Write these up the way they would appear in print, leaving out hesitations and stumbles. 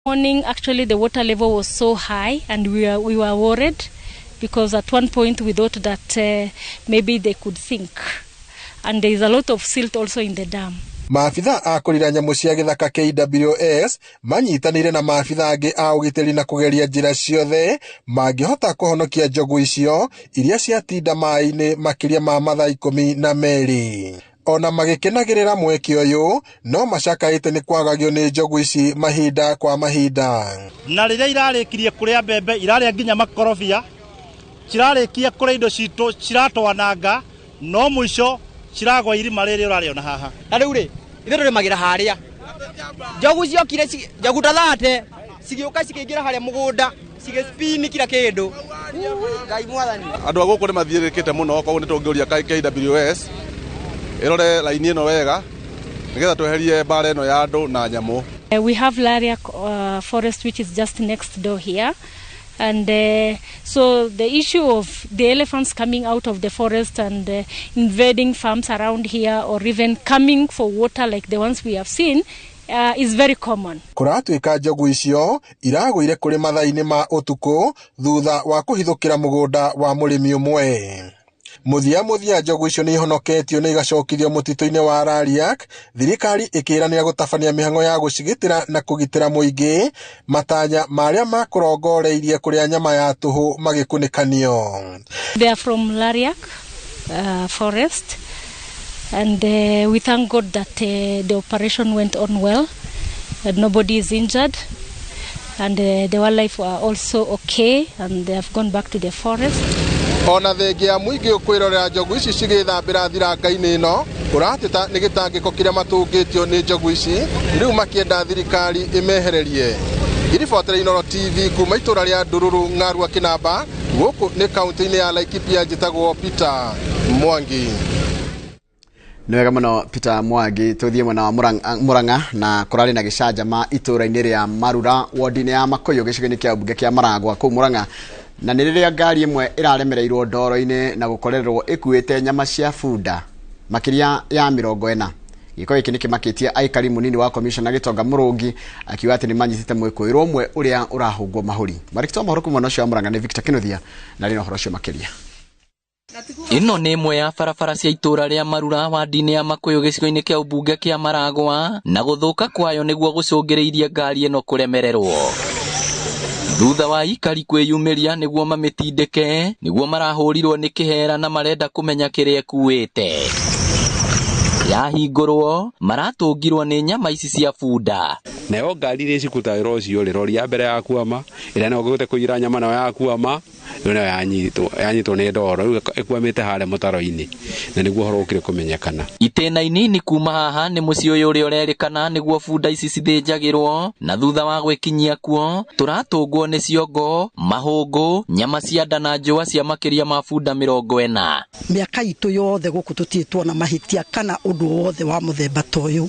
Morning, actually, the water level was so high, and we were worried because at one point we thought that maybe they could sink. And there is a lot of silt also in the dam. Maabitha a kũrira nyamũ cia gĩthaka KWS manyitanĩire na maabitha angĩ a ũgitĩri na kũgeria njĩra ciothe mangĩhota kũhonokia njogu icio iria ciatinda maĩ-inĩ makĩria ma mathaa 12. Ona magĩkenagĩrĩra mweke ũyũ, no macakaĩte nĩ kwagagio nĩ njogu ici mahinda kwa mahinda. Na rĩrĩa irarĩkirie kũrĩa mbembe, irarĩa nginya makorobia, cirarĩkia kũrĩa indo citũ, ciratwananga, no mũico ciragwa irima rĩrĩ ũrarĩona haha. Na rĩu rĩ, ithuĩ tũrĩmagĩra harĩa njogu ciokire, njogu ta 30 cigĩũka, cikĩingĩra harĩa mũgũnda, cigĩspini kila kĩndũ. Ngai mwathani. Andũ a gũkũ nĩ mathiĩrĩkĩte mũno, koguo nĩ tũngĩũria KWS ĩrore raini ĩno wega nĩgetha tweherie mbara ĩno ya andũ na nyamũ. We have Laria forest, which is just next door here. And so the issue of the elephants coming out of the forest and invading farms around here, or even coming for water like the ones we have seen, is very common. Kũratuĩka njogu icio iragũire kũrĩ mathaa-inĩ ma ũtukũ thutha wa kũhithũkĩra mũgũnda wa mũrĩmi ũmwe. Mũthia mũthia, njogu icio nĩ ihonoketio na igacokithio mũtitũ-inĩ wa Rariak, thirikari ĩkĩranĩra gũtabania mĩhang'o ya gũcigitĩra na kũgitĩra mũingĩ, matanya marĩa makũrongoreirie kũrĩa nyama ya tũhũ magĩkunĩkanio. They are from Lariak forest, and we thank God that the operation went on well, and nobody is injured, and the wildlife are also okay, and they have gone back to the forest. Ona thengia ya mũingĩ ũkwĩrorera njogu ici cigĩthambĩra thiranga-inĩ ĩno, ũrateta nĩ gĩtangĩko kĩrĩa matũngĩtio nĩ njogu ici, rĩu makĩenda thirikari ĩmehererie. Ngĩribotera Inooro TV kuma itũra rĩa Ndururu, Ng'arua, Kĩnamba, gũkũ nĩ kaunti-inĩ ya Laikipia, njĩtagwo Peter Mwangi. Nĩ wega mũno, Peter Mwangi. Tũthiĩ mwena wa Murang'a, na kũrarĩ na gĩcanjama itũũra-inĩ rĩa Marura, wodi-inĩ ya Makũyũ, gĩcigo-inĩ kĩa mbunge kĩa Maragwa kũu Murang'a, na nĩ rĩrĩa ngari ĩmwe ĩraremereirwo ndoro-inĩ na gũkorererwo ĩkuĩte nyama cia bunda makĩria ya 40. Gĩko gĩkĩ nĩ kĩmakĩtie aikari. Mũnini wa komishona Gĩtonga Mũrũngi akiuga atĩ nĩ manyitĩte mwĩkũĩrwo ũmwe ũrĩa ũrahũngwo mahũri. Marĩkĩtwo mohoro kuma mwena ũcio wa Murang'a nĩ Victor Kinuthia, na rĩ na ũhoro ũcio makĩria. Ĩno nĩ ĩmwe ya barabara cia itũũra rĩa Marura, wadi-inĩ ya Makũyũ, gĩcigo-inĩ kĩa ũmbunge kĩa Maragwa, na gũthũka kwayo nĩguo gũcũngĩrĩirie ngari ĩno kũremererwo thutha wa ikari kwĩyumĩria nĩguo mamĩtindĩke, nĩguo marahũrirwo nĩ kĩhera na marenda kũmenya kĩrĩa ĩkuĩte. Yahingũrwo, maratũngirwo nĩ nyama ici cia bunda. Nayo ngari iria cikuta wĩra ũcio rĩ, rori ya mbere ya kuama ĩrĩa nayo gũte kũiyĩra nyama, nayo ya kuama rĩu nayo yanyitwo nĩ ndoro, rĩu ĩkwamĩte harĩa mũtaro-inĩ, na nĩguo ũhoro ũkire kũmenyekana. Itĩna inini kuma haha nĩ mũciĩ ũyũ ũrĩa ũrerĩkana nĩguo bunda ici cithĩnjagĩrwo, na thutha wa gwĩkinyia kuo tũratũngwo nĩ ciongo, mahũngũ, nyama cia nda na njũa cia makĩria ma bunda 40. Mĩaka itũ yothe gũkũ tũtirĩ tuona mahĩtia kana ũndũ wothe wa mũthemba ta ũyũ,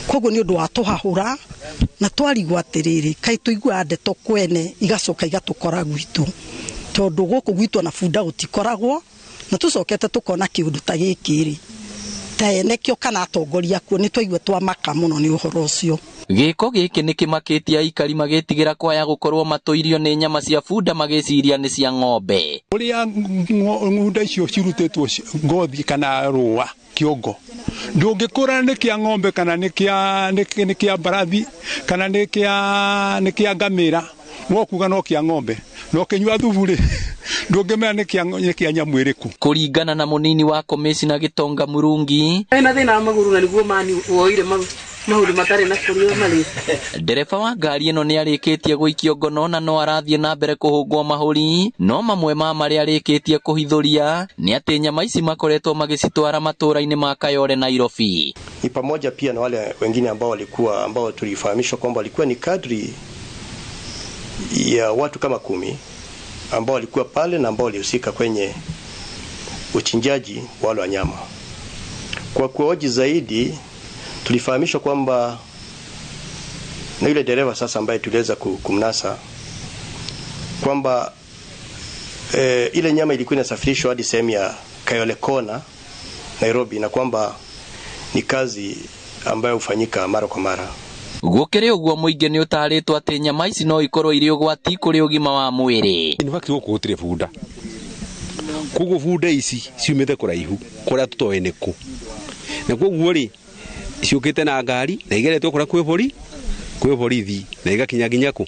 koguo nĩ ũndũ wa tũhahũra na twarigwo atĩrĩrĩ, kaĩ tũiguaga ndeto kwene igacoka igatũkora gwitũ, tondũ gũkũ gwitũ ona bunda gũtikoragwo, na tũcokete tũkona kĩũndũ ta gĩkĩ rĩ, ta ene kĩo kana atongoria kuo, nĩ twaigua twamaka mũno nĩ ũhoro ũcio. Gĩko gĩkĩ nĩ kĩmakĩtie aikari magĩtigĩra kwaya gũkorwo matũirio nĩ nyama cia bunda magĩciria nĩ cia ng'ombe. Ũrĩa ng'unda icio cirutĩtwo ngothi kana rũa kĩongo, ndũngĩkũrana nĩ kĩa ng'ombe kana nĩ kĩa mbarathi kana nĩ kĩa ngamĩra, wokuga no kĩa ng'ombe, na ũkĩnyua thubu rĩ, ndũngĩmenya nĩ kĩa nyamũ ĩrĩkũ. Kũringana na mũnini wa komĩcina Gĩtonga Mũrungi, ena thĩna wa magũrũ na nĩguo mani woire maũndũ matarĩ na kũrĩa marĩ. Ndereba wa ngari ĩno nĩ arĩkĩtie gũikio ngono na no arathiĩ na mbere kũhũngwo mahũri, no mamwe ma marĩa arĩkĩtie kũhithũria nĩ atĩ nyama ici makoretwo magĩcitwara matũũra-inĩ ma Kayole, Nairobi. Ni pamoja pia na wale wengine ambao walikuwa, ambao tulifahamishwa kwamba walikuwa ni kadri ya watu kama 10 ambao walikuwa pale na ambao walihusika kwenye uchinjaji wa wale wanyama. Kwa kuhoji zaidi, tulifahamishwa kwamba na yule dereva sasa ambaye tuliweza kumnasa kwamba ile nyama ilikuwa inasafirishwa hadi sehemu ya Kayole Kona, Nairobi, na kwamba ni kazi ambayo hufanyika mara kwa mara. Gũkĩrĩ ũguo mũingĩ nĩ ũtarĩtwo atĩ nyama ici no ikorwo irĩ ũgwati kũrĩ ũgima wa mwĩrĩ. In fact gũkũ gũtirĩ bunda, koguo bunda ici ciumĩte kũraihu kũrĩa tũtoĩ nĩ kũ, na koguo rĩ ciũkĩte na ngari na igeretwo kũrĩa kwĩ borithi na igakinya nginya kũ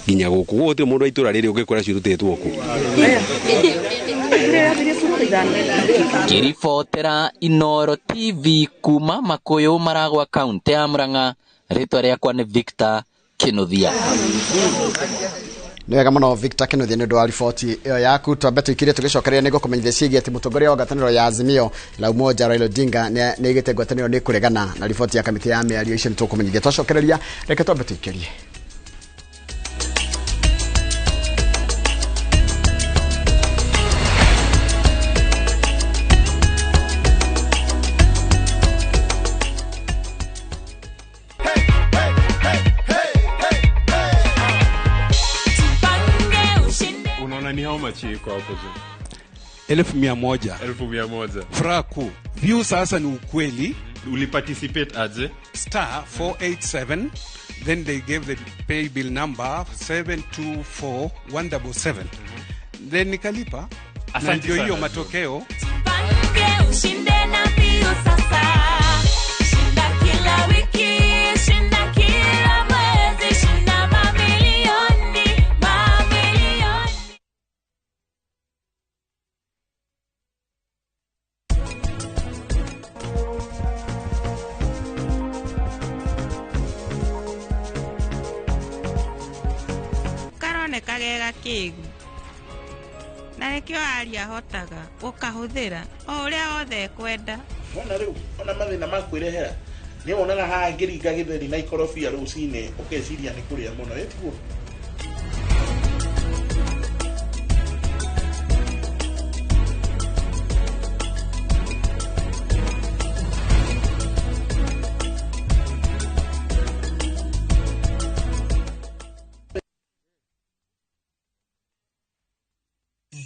nginya gũkũ. Gũkũ gũtirĩ mũndũ wa itũra rĩrĩ ũngĩkora cirutĩtwo kũ. Ngĩribotera Inooro TV kuma Makuyu Maragwa kaunti ya Murang'a, rĩtwa rĩakwa nĩ Victor Kinuthia. Nĩ wega mũno Victor Kinuthia nĩ ũndũ wa riboti ĩyo yaku. Twambe tũikire tũgĩcokereria nĩ gũkũmenyithia ciĩgiĩ atĩ mũtongoria wa ngwatanĩro ya Azimio la Umoja Raila Odinga nĩ aigĩte ngwatanĩro nĩ kũregana na riboti ya kamĩtĩ ya mĩario. Icio nĩ tũkũmenyithia twacokereria, reke twambe tũikĩrie. Unaona ni how much iko hapo juu? 100,000. 100,000. Furaha kuu. View sasa ni ukweli. Uliparticipate aje? Star 487, then they gave the pay bill number 724177. Then nikalipa. Na Asante ndio hiyo sana. matokeo. Ushinde na mbio sasa. Shinda kila wiki, shinda kila mwezi, shinda mamilioni, mamilioni. Karoneka ge gakĩgu na nĩkĩo aria ahotaga gũkahũthĩra o ũrĩa wothe ekwenda. Wona rĩu ona mathĩna ma kwĩrehera nĩ wonaga haha ngĩringa gĩtheri na ikorobia rũcinĩ ũkeciria nĩ kũrĩa mũno ĩ tiguo.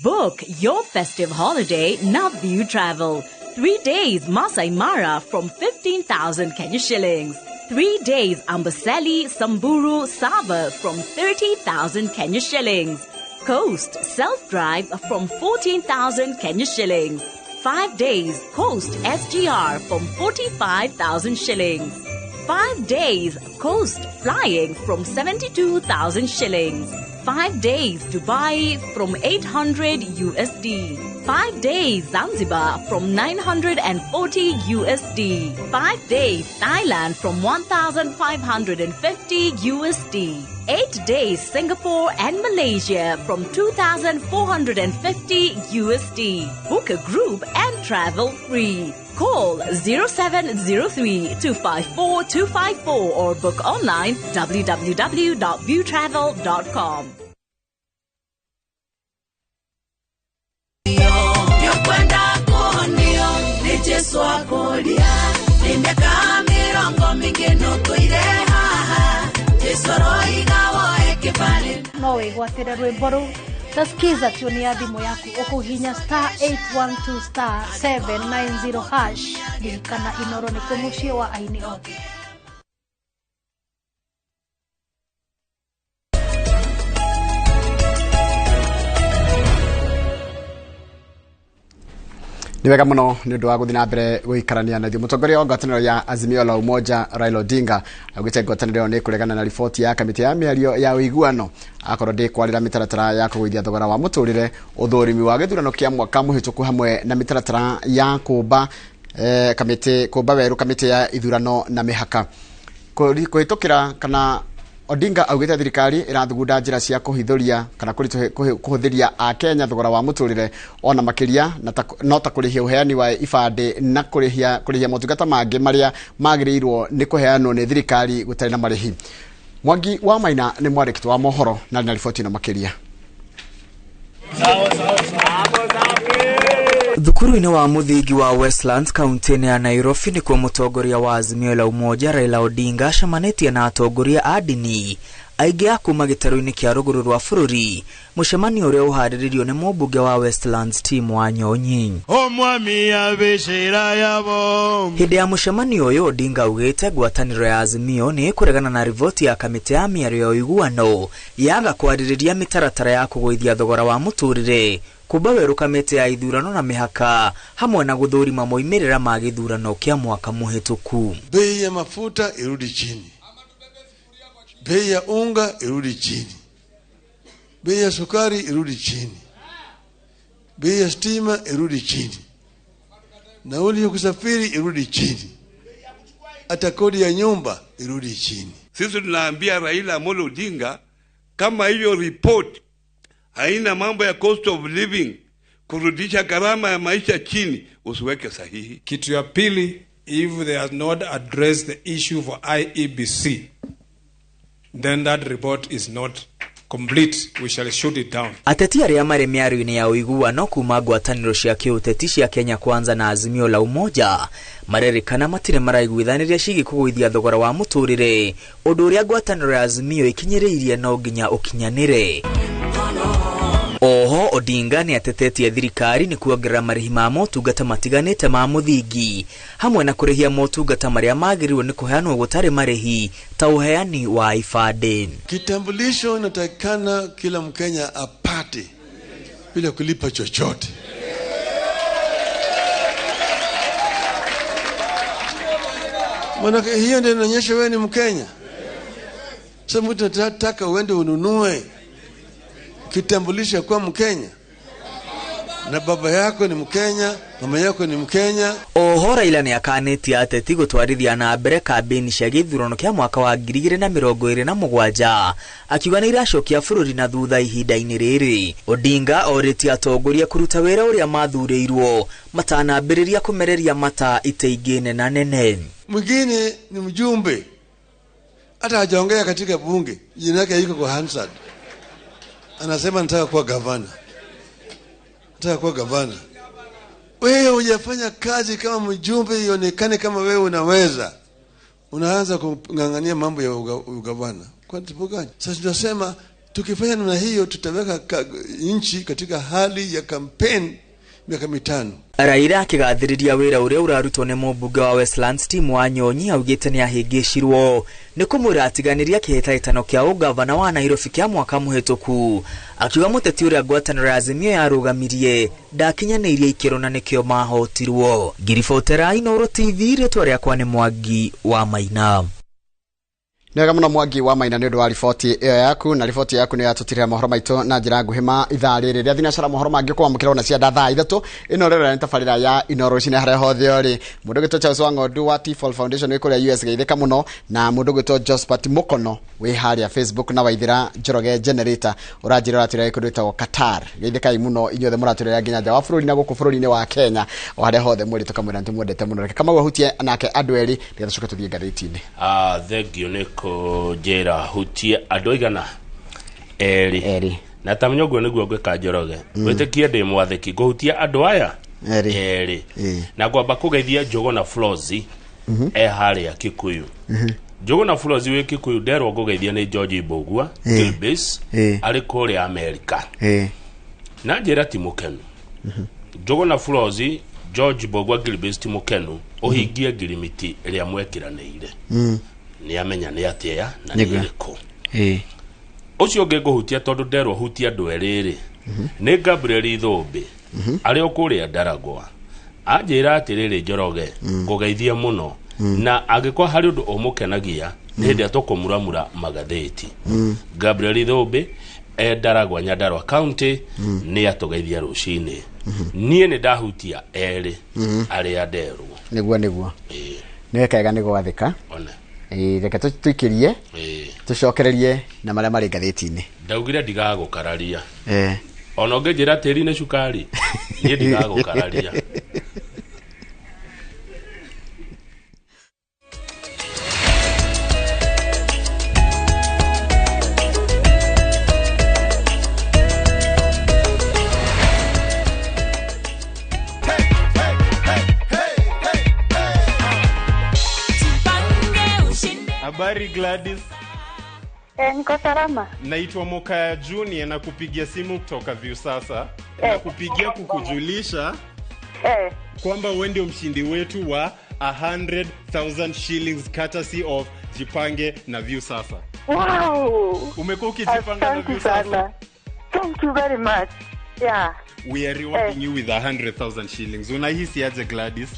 Book your festive holiday Navview Travel. 3 days Masai Mara from 15,000 Kenya shillings. 3 days Amboseli, Samburu, Sava from 30,000 Kenya shillings. Coast self-drive from 14,000 Kenya shillings. 5 days Coast SGR from 45,000 shillings. 5 days Coast flying from 72,000 shillings. 5 days Dubai from 800 USD. 5 days Zanzibar from 940 USD. 5 days Thailand from 1,550 USD. 8 days Singapore and Malaysia from 2,450 USD. Book a group and travel free. Call 0703 254 254 or book online www.viewtravel.com. Nĩũkwenda kũhonio nĩ Jesũ akũria nĩ mĩaka mĩrongo mĩingĩ nũtũire haha Jesũ aroiga woe kĩbarĩ. No wĩgwatĩre rwĩmbo rũu tasikiza tune ya thimũ yaku ũkũhihinya star 812 star 790 hash. Ririkana Inooro nĩkuo mũciĩ wa aini othe. Nĩ wega mũno nĩ ũndũ wa gũthiĩ na mbere gũikarania na ithuĩ. Mũtongoria wa ngwatanĩro ya Azimio la Umoja Raila Odinga augĩte ngwatanĩro ĩyo nĩ ĩkũregana na riboti ya kamĩtĩ ya mĩario ya ũiguano akorwo ndĩkwarĩra mĩtaratara ya kũgũithia thogora wa mũtũrĩre, ũthũrimi wa gĩthurano kĩa mwaka mũhĩtũku hamwe na mĩtaratara ya kũmba kamĩtĩ kũmba werũ kamĩtĩ ya ithurano na mĩhaka. Kũhĩtũkĩra kana Odinga augĩte thirikari ĩrathugunda njĩra cia kũhithũria kana kũhũthĩria akenya thogora wa mũtũrĩre ona makĩria no ta kũrĩhia ũheani wa ibandĩ na kũrĩhia motungata mangĩ marĩa magĩrĩirwo nĩ kũheanwo nĩ thirikari gũtarĩ na marĩhi. Mwangi wa Maina nĩ mwandĩki wa mohoro na na riboti ĩno makĩria. Thukuru-inĩ wa mũthingi wa Westlands kaunti-inĩ ya Nairobi nĩkuo mũtongoria wa Azimio la Umoja Raila Odinga acemanĩtie na atongoria a ndini Aingĩ a kuma gĩtarũ-inĩ kĩa rũgũrũ rwa bũrũri, mũcemanio ũrĩa ũharĩrĩirio nĩ mũmbunge wa Westlands Tim Wanyonyi. Hĩndĩ ya mũcemanio ũyũ, Odinga augĩte ngwatanĩro ya Azimio nĩ ĩkũregana na riboti ya kamĩtĩ ya mĩario ya ũiguano yaga kwarĩrĩria mĩtaratara ya kũgũithia thogora wa mũtũrĩre, kumba werũ kamĩtĩ ya ithurano na mĩhaka hamwe na gũthũrima moimĩrĩra ma gĩthurano kĩa mwaka mũhĩtũku. Bei ya mafuta irudi chini, bei ya unga irudi chini, bei ya sukari irudi chini, bei ya stima irudi chini, nauli ya kusafiri irudi chini, hata kodi ya nyumba irudi chini. Sisi tunaambia Raila Amolo Odinga kama hiyo report haina mambo ya cost of living, kurudisha gharama ya maisha chini, usiweke sahihi. Kitu ya pili, if they have not addressed the issue for IEBC, then that report is not complete. We shall shoot it down. Ateti arĩa marĩ mĩario-inĩ ya ũiguano kuma ngwatanĩro cia kĩũteti cia Kenya Kwanza na Azimio la Umoja marerĩkana matirĩ maraiguithanĩria ciĩgiĩ kũgũithia thogora wa mũtũrĩre, ũndũ ũrĩa ngwatanĩro ya Azimio ĩkinyĩrĩirie no nginya ũkinyanĩre. Oho Odinga nĩ atetetie thirikari nĩ kuongerera marĩhi ma motungata matiganĩte ma mũthingi hamwe na kũrĩhia motungata marĩa magĩrĩirwo nĩ kũheanwo gũtarĩ marĩhi ta ũheani wa ibandĩ. Kitambulisho inatakikana kila Mkenya apate bila kulipa chochote. Maana hiyo ndio inaonyesha wewe ni Mkenya. Sasa mtu anataka uende ununue kitambulisho kwa Mkenya, na baba yako ni Mkenya, mama yako ni Mkenya. Oho Raila nĩ akanĩtie ateti gũtwarithia na mbere kambĩini cia gĩthurano kĩa mwaka wa 2027 akiuga nĩ iracokia bũrũri na thutha ihinda-inĩ rĩrĩ. Odinga orĩtie atongoria kũruta wĩra ũrĩa mathurĩirwo matanambĩrĩria kũmereria mata itĩ ingĩ nena nene. Mwingine ni mjumbe, hata hajaongea katika bunge, jina yake iko kwa Hansard, anasema nataka kuwa gavana, nataka kuwa gavana. Wewe hujafanya kazi kama mjumbe ionekane kama wewe unaweza, unaanza kung'ang'ania mambo ya ugavana. Kwa sababu gani? Sasa tunasema tukifanya namna hiyo tutaweka nchi katika hali ya campaign miaka 5. Raila akĩgathĩrĩria wĩra ũrĩa ũrarutwo nĩ mũmbunge wa Westlands Tim Wanyonyi augĩte nĩ ahĩngĩcirwo nĩ kũmwĩra atiganĩria kĩhĩtahĩtano kĩa ũgavana wa Nairobi kĩa mwaka mũhĩtũku, akiuga mũteti ũrĩa ngwatanĩro ya Azimio yarũgamirie ndakinyanĩirie ikĩro na nĩkĩo mahotirwo. Ngiribotera Inooro TV, rĩtwa rĩakwa nĩ Mwangi wa Maina. Nĩ wega mũno Mwangi wa Maina nĩ ũndũ wa riboti ĩyo yaku, na riboti yaku nĩ yatũtirĩra mohoro maitũ na njĩra nguhĩ ma ithaa rĩrĩ rĩa thinacara. Mohoro mangĩ ũkwamũkĩra ona cia thaa 3 ĩno rĩrĩa nĩ tabarĩra ya Inooro rũcinĩ harĩa hothe ũrĩ. Mũndũ ũgĩtwo Charles wa Ng'ondu wa T-Fall Foundation wĩ kũrĩa US geithĩka mũno, na mũndũ ũgĩtwo Josephat Mukono wĩ harĩa Facebook na Waithira Njoroge Generator ũranjĩra ũratwĩra kũndũ gwĩtagwo Qatar. Geithĩkai mũno inyuothe mũratwĩrĩra nginya nja wa bũrũri na gũkũ bũrũri-inĩ wa Kenya, o harĩa hothe mũrĩ tũkamwĩra nĩtũmwendete mũno. Reke Kamau ahutie nake andũ erĩ nĩgetha tũcoke tũthiĩ ngathĩti-inĩ. Thengio nĩ kũnjĩra hutie andũ aigana erĩ na tamenya ũguo nĩguo ngwĩka Njoroge. Wĩtĩkie ndĩ mwathĩki, ngũhutia andũ aya erĩ na ngwamba kũgeithia Njũgũna Flozi e harĩa Kikuyu. Njũgũna Flozi wĩ Kikuyu nderwo ngũgeithia nĩ George Mbugua Gilbis arĩ kũrĩa Amerika na njĩra ti mũkenu. Njũgũna Flozi George Mbugua Gilbis ti mũkenu ũhingie ngirimiti ĩrĩa mwekĩranĩire nĩ amenya nĩ atĩa na nĩ ĩrĩkũ. Ũcio ũngĩ ngũhutia tondũ nderwo hutia andũ erĩ rĩ nĩ Gabriel Ithũmbĩ arĩ o kũrĩa Ndaragwa. Anjĩra atĩrĩrĩ Njoroge ngũgeithia mũno, na angĩkorwo harĩ ũndũ ũmũkenagia nĩ hĩndĩ ĩrĩa tũkũmuramura magathĩti. Gabriel Ithũmbĩ e Ndaragwa Nyandarua County nĩ atũgeithia rũcinĩ. Niĩ nĩ ndahutia erĩ arĩa nderwo. Nĩguo nĩguo nĩ wega nĩ gwathĩka. Reke tũikĩrie tũcokererie na marĩa marĩ ngathĩti-inĩ. Ndaugire ndigagũkararia ona ũngĩnjĩra tĩri nĩ cukari niĩ ndigagũkararia. Habari Gladys. Niko salama. Naitwa Mokaya Junior na kupigia simu kutoka Viusasa. Na kupigia kukujulisha kwamba wewe ndio mshindi wetu wa 100,000 shillings courtesy of Jipange na Viusasa. Wow. Umekuwa ukijipanga na Asante Viusasa? sana. Thank you very much. Yeah. We are rewarding you with 100,000 shillings. Unahisi aje, Gladys?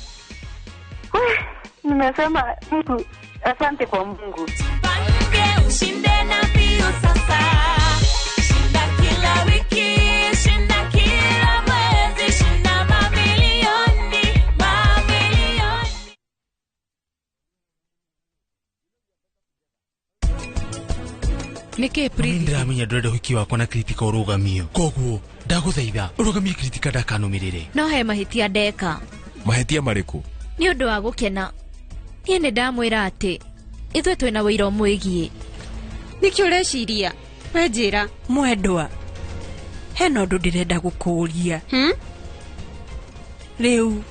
Nimesema Mungu, asante kwa Mungu. Jipange ushinde na Viusasa. Shinda kila wiki, shinda kila mwezi, shinda mamilioni, mamilioni. Nĩkĩ? Ndĩramenya ndũrenda ũhiki wakwa na Kritika ũrũgamio, koguo ndagũthaitha ũrũgamie Kritika ndakanũmĩrĩre. No he mahĩtia ndeka. Mahĩtia marĩkũ? Nĩ ũndũ wa gũkena, niĩ nĩ ndamwĩra atĩ ithuĩ twĩna wĩira ũmwĩgiĩ. Nĩkĩ ũreciria? We njĩra. Mwendwa, hena ũndũ ndĩrenda gũkũũria. Rĩu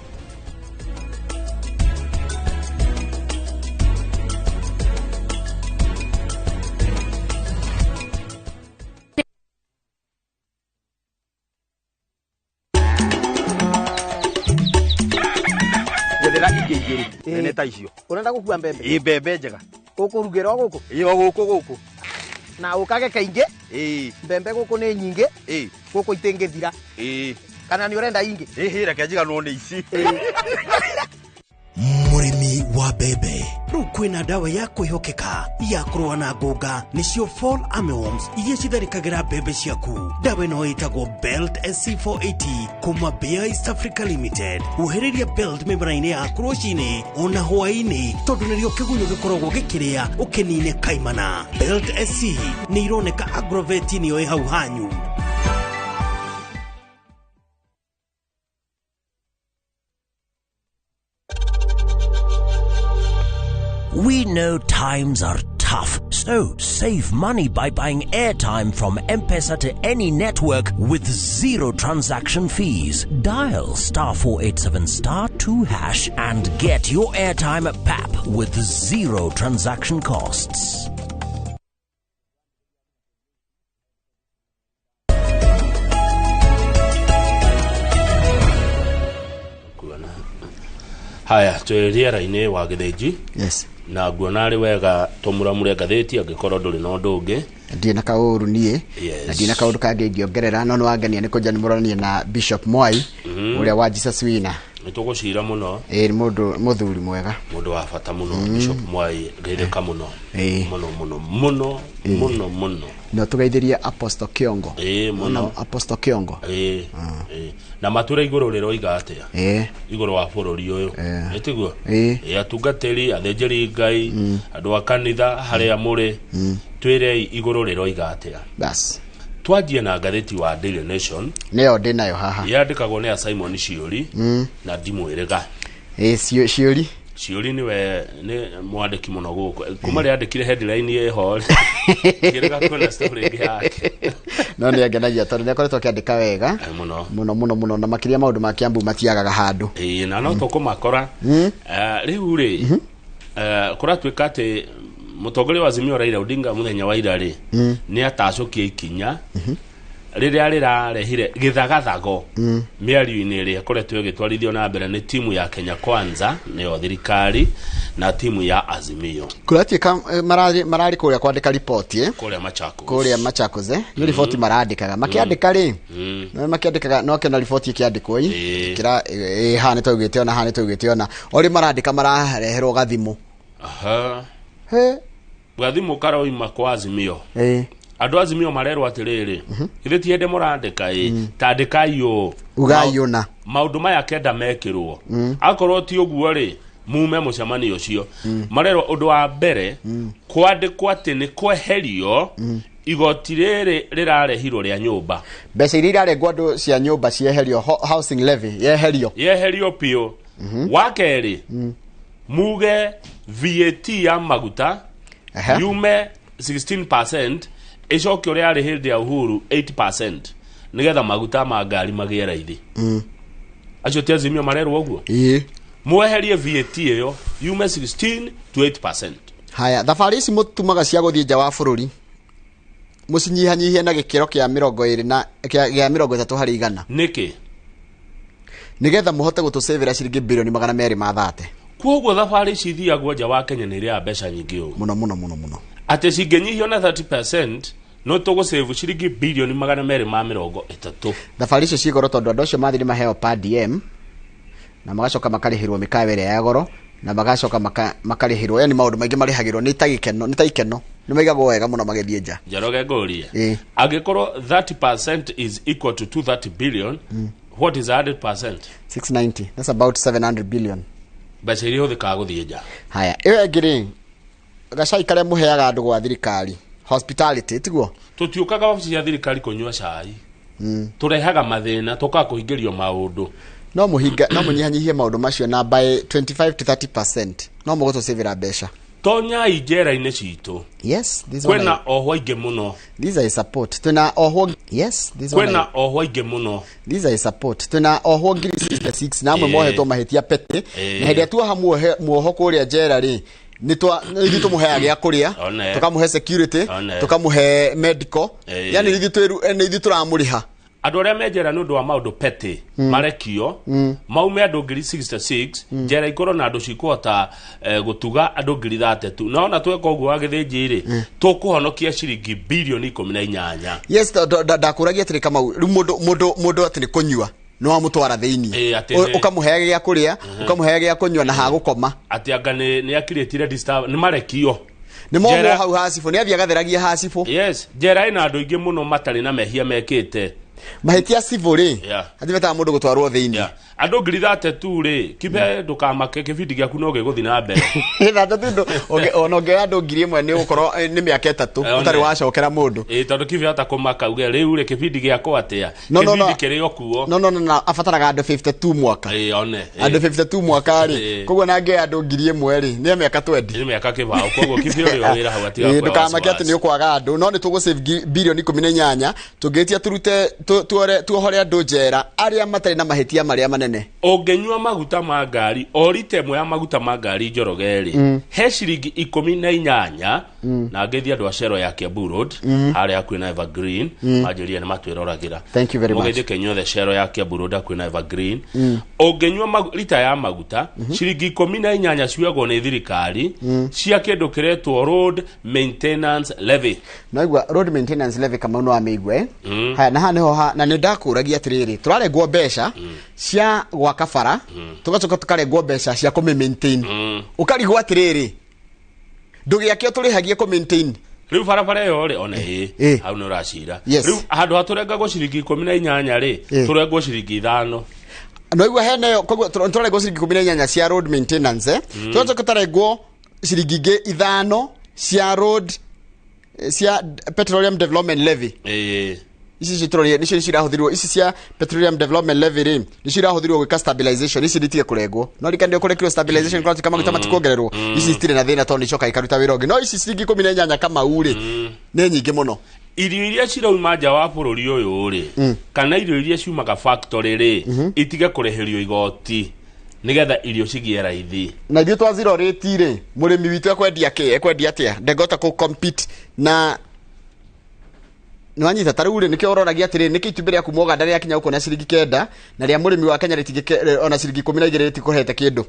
Njethera ingĩ igĩrĩ nene ta icio. Ũrenda gũkua mbembe? Ĩ, mbembe njega. Ũkũrugĩra o gũkũ? Ĩ, o gũkũ gũkũ. Na ũkage kaingĩ? Ĩ. Mbembe gũkũ nĩ nyingĩ. Ĩ. Gũkũ itingĩthira. Ĩ. Kana nĩ ũrenda ingĩ? Ĩ, reke njiganwo nĩ ici. Mũrĩmi wa mbembe, rĩu kwĩna ndawa ya kwĩhokeka ya kũrũa na ngũnga, nĩcio fall armyworms iria citharĩkagĩra mbembe ciaku. Ndawa ĩno ĩtagwo Belt SC480 kuma Bayer East Africa Limited. Huhĩrĩria Belt mĩmera-inĩ yaku rũcinĩ ona hwaĩ-inĩ, tondũ nĩrĩo kĩgunyũ gĩkoragwo gĩkĩrĩa ũkĩnine kaimana. Belt SC nĩ ironeka Agrovet nĩyo ĩ hau hanyu. We know times are tough, so save money by buying airtime from M-Pesa to any network with zero transaction fees. Dial *487*2# and get your airtime at PAP with zero transaction costs. Haya, twĩ rĩera-inĩ wa Gĩthĩnji. Yes. Na nguona arĩ wega tũmuramure ngathĩti angĩkorwo ndũrĩ na ũndũ ũngĩ. Ndirĩ na kaũru niĩ. Yes. Na ndirĩ na kaũndũ kangĩ ingĩongerera, no nĩ wangenia nĩ kũnja nĩ mũrorania na Bishop Mwai, ũrĩa wa Jesus Winner. Nĩ tũgũcira mũno. Ĩ, nĩ mũndũ mũthuri mwega. Mũndũ wa bata mũno. Bishop Mwai, geithĩka mũno. Ĩ. Mũno mũno mũno Ĩ. mũno mũno. No tũgeithĩrie Apostle Kiongo. Ĩ, mũno. Ona Apostle Kiongo. Ĩ, ĩ. Na matura igũrũ rĩroiga atĩa? Ĩ. Igũrũ wa bũrũri ũyũ. Ĩ. Ĩtiguo? Ĩ. Ĩ, atungatĩri, athĩnjĩri Ngai, andũ a kanitha harĩa mũrĩ, twĩrei igũrũ rĩroiga atĩa. Bas. Twanjie na ngathĩti wa Daily Nation. Nĩyo ndĩ nayo haha. Yandĩkagwo nĩ a Simon Ciũri na ndimwĩrĩga. Ĩ, Ciũri. Ciũri nĩwe nĩ mwandĩki mũno gũkũ. Kuma rĩandĩkire headline ĩho rĩ, ngĩrega kuona story ĩngĩ yake. No nĩ angenagia tondũ nĩ akoretwo akĩandĩka wega. Mũno. Mũno mũno mũno, na makĩria maũndũ ma Kiambu matiagaga handũ. Ĩ, na no tũkũmakora. Rĩu rĩ, kũratuĩka atĩ mũtongoria wa Azimio Raila Odinga mũthenya wa ira rĩ, nĩ atacũkia ikinya rĩrĩa rĩrarehire gĩthagathago mĩario-inĩ ĩrĩa ĩkoretwo ĩgĩtwarithio na mbere nĩ timu ya Kenya Kwanza, nĩyo thirikari, na timu ya Azimio. Kũratuĩka mararĩ kũrĩa kwandĩka riboti, Kũrĩa Machakos. Kũrĩa Machakos, Nĩ riboti marandĩkaga. Makĩandĩka rĩ, no makĩandĩkaga, no kĩona riboti ĩkĩandĩkwo ĩ, kĩra, haha nĩ twaugĩte ona, haha nĩ twaugĩte ona. O rĩ marandĩka marareherwo gathimũ. Aha. He. Gathimũ karoima kwa Azimio. Ĩ. Andũ a Azimio marerwo atĩrĩrĩ, ithuĩ ti hĩndĩ mũrandĩka ĩ, tandĩkai ũũ. Ugai ũna. Maũndũ maya kenda mekĩrwo. Akorwo ti ũguo rĩ, mume mũcemanio ũcio. Marerwo ũndũ wa mbere, kwandĩkwo atĩ nĩ kweherio igoti rĩrĩ rĩrarehirwo rĩa nyũmba. Mbeca iria irarengwo andũ cia nyũmba cieherio, housing levy yeherio. Yeherio biũ. Wa kerĩ, muge VAT ya maguta yume 16% ĩcoke ũrĩa yarĩ hĩndĩ ya Uhuru 8% nĩgetha maguta ma ngari magĩe raithi. Acio ti Azimio marerwo ũguo? Ĩ. Mweherie VAT ĩyo yume 16 to 8%. Haya, thabarĩ ici mũtumaga cia gũthiĩ nja wa bũrũri Mũcinyihanyihie na gĩkĩro kĩa 20 na kĩa 30 harĩ igana. Nĩkĩ? Nĩgetha mũhote gũtũcĩvĩra ciringi bilioni 230. Koguo thabarĩ ici ithiagwo nja wa Kenya nĩ irĩaga mbeca nyingĩ ũũ. Mũno mũno mũno mũno. Atĩ cingĩnyihio na 30% no tũgũsave ciringi bilioni 230. Thabarĩ icio ciĩ goro tondũ andũ acio mathiĩ nĩ maheo per diem na magacoka makarĩhĩrwo mĩkawa ĩrĩa ya goro na magacoka makarĩhĩrwo, yani maũndũ maingĩ marĩhagĩrwo nĩ ta gĩkeno, nĩ ta ikeno, nĩ maigagwo wega mũno magĩthiĩ nja. Njoroge ngũrie. Ĩĩ. Angĩkorwo 30% is equal to 230 billion, what is 100%? 690, that's about 700 billion. Mbeca iria ihũthĩkaga gũthiĩ nja. Haya, ĩyo ĩngĩ rĩ, gacai karĩa mũheaga andũ gwa thirikari, hospitality, tiguo? Tũtiũkaga wabici cia thirikari kũnyua cai. Tũrehaga mathĩna, tũkaga kũhingĩrio maũndũ. No mũhinga, no mũnyihanyihie maũndũ macio na by 25 to 30%. No mũgũtũcĩvĩra mbeca. Tonyai njera-inĩ citũ. Yes, this one. Kwĩna ohwo aingĩ mũno. These I support. Twĩna ohwo. Yes, this one. Kwĩna ohwo aingĩ mũno. These I support. Twĩna ohwo 66 na amwe mohetwo mahĩtia petty. Na hĩndĩ ĩrĩa tuoha muoho kũrĩa njera rĩ, nĩ ithuĩ tũmũheaga gĩa kũrĩa, tũkamũhe security, tũkamũhe medical. Yani nĩ ithuĩ tũramũrĩha. Andũ arĩa me njera nĩ ũndũ wa maũndũ petty marekio maume andũ 66,000 njera ikorwo na andũ cikũhota gũtuga andũ 32,000 na ona tweka ũguo wa gĩthĩnji rĩ tũkũhonokia ciringi bilioni 18. Yes, ndakũragia atĩrĩ Kamau, rĩu mũndũ atĩ nĩ kũnyua nĩ wamũtwara thĩinĩ, ũkamũheaga gĩa kũrĩa, ũkamũheaga gĩa kũnyua na hagũkoma. Atĩ anga nĩ akirĩtire disturb, nĩ marekio. Nĩ momwo hau hacibũ, nĩ athiĩ agatheragia hacibũ. Yes, njera ĩna andũ aingĩ mũno matarĩ na mehia mekĩte. Mahĩtia civil rĩ, athibetaga mũndũ gũtwarwo thĩinĩ. Andũ 32,000 rĩ, kibe ndũkamake kĩbindi gĩaku no gĩgũthiĩ na mbere. 32 ona ũngĩoya andũ 1,000 nĩ ũgũkorwo nĩ mĩaka 3 ũtarĩ wacokera mũndũ. Ĩĩ, tondũ kibe hata kũmaka uge rĩu rĩ kĩbindi gĩakwa atĩa? Kĩbindi kĩrĩ o kuo. No, abataraga andũ 52 mwaka. Ĩĩ, one. Andũ 52 mwaka rĩ, koguo na angĩoya andũ 1,000 rĩ, nĩ mĩaka 20. Nĩ mĩaka kĩbaũ, koguo kibe ũrĩ o wĩra hau atiga kuoya Ndũkamake atĩ nĩ ũkwaga andũ, no nĩ tũgũsave bilioni 18 tũngĩtia tũrute tuohore andũ njera arĩa matarĩ na mahĩtia marĩa manene. Ũngĩnyua maguta ma ngari o rita ĩmwe ya maguta ma ngari Njoroge rĩ, he ciringi 18 na ngĩthiĩ andũ a Cero ya Kiambu Road harĩa hakuhĩ na Evergreen manjĩrire nĩ matwĩroragĩra. Thank you very much. Mũgeithĩke inyuothe Cero ya Kiambu Road hakuhĩ na Evergreen. Ũngĩnyua rita ya maguta ciringi 18 ciagwo nĩ thirikari cia kĩndũ kĩretwo road maintenance levy. Naigua road maintenance levy Kamau no amĩigue. Haya, na haha nĩho na nĩ ndakũragia atĩrĩrĩ, tũrarengwo mbeca cia gwaka bara, tũgacoka tũkarengwo mbeca cia kũmĩ maintain. Ũkarigwo atĩrĩrĩ, ndũgĩake tũrĩhagie kũ maintain. Rĩu barabara ĩyo rĩ, one ĩ, hau nĩ ũracira. Rĩu handũ ha tũrengagwo ciringi 18 rĩ, tũrengwo ciringi 5. No igua hena ĩyo, koguo tũrarengwo ciringi 18 cia road maintenance, tũgacoka tũkarengwo ciringi ingĩ 5 cia road cia petroleum development levy. Ici citrorie nicio cirahũthirwo, ici cia petroleum development levy rĩ nicio irahũthirwo gwĩka stabilization, ici nditige kũrengwo. No rika ndio kũrekirwo stabilization kwa kama maguta matikuongererwo, ici citirĩ na thĩna tondũ nicoka ikaruta wĩra ũngĩ. No ici ciringi 18 Kamau rĩ nĩ nyingĩ mũno. Irio iria cirauma nja wa bũrũri ũyũ rĩ, kana irio iria ciumaga factory rĩ, itige kũrĩhĩrio igoti nigetha irio cigĩe raithi. Na ithuĩ twa zero rate rĩ, mũrĩmi witũ ekwendia kĩ? Ekwendia atĩa? Ndengota kũ compete na nĩwanyita ta rĩu rĩ, nĩkĩo ũroragia atĩrĩ, nĩkĩ itumbĩ rĩa kuma Ũganda rĩakinya gũkũ na ciringi 9 na rĩa mũrĩmi wa Kenya rĩtingĩke ona ciringi 12 rĩtikũhete kĩndũ.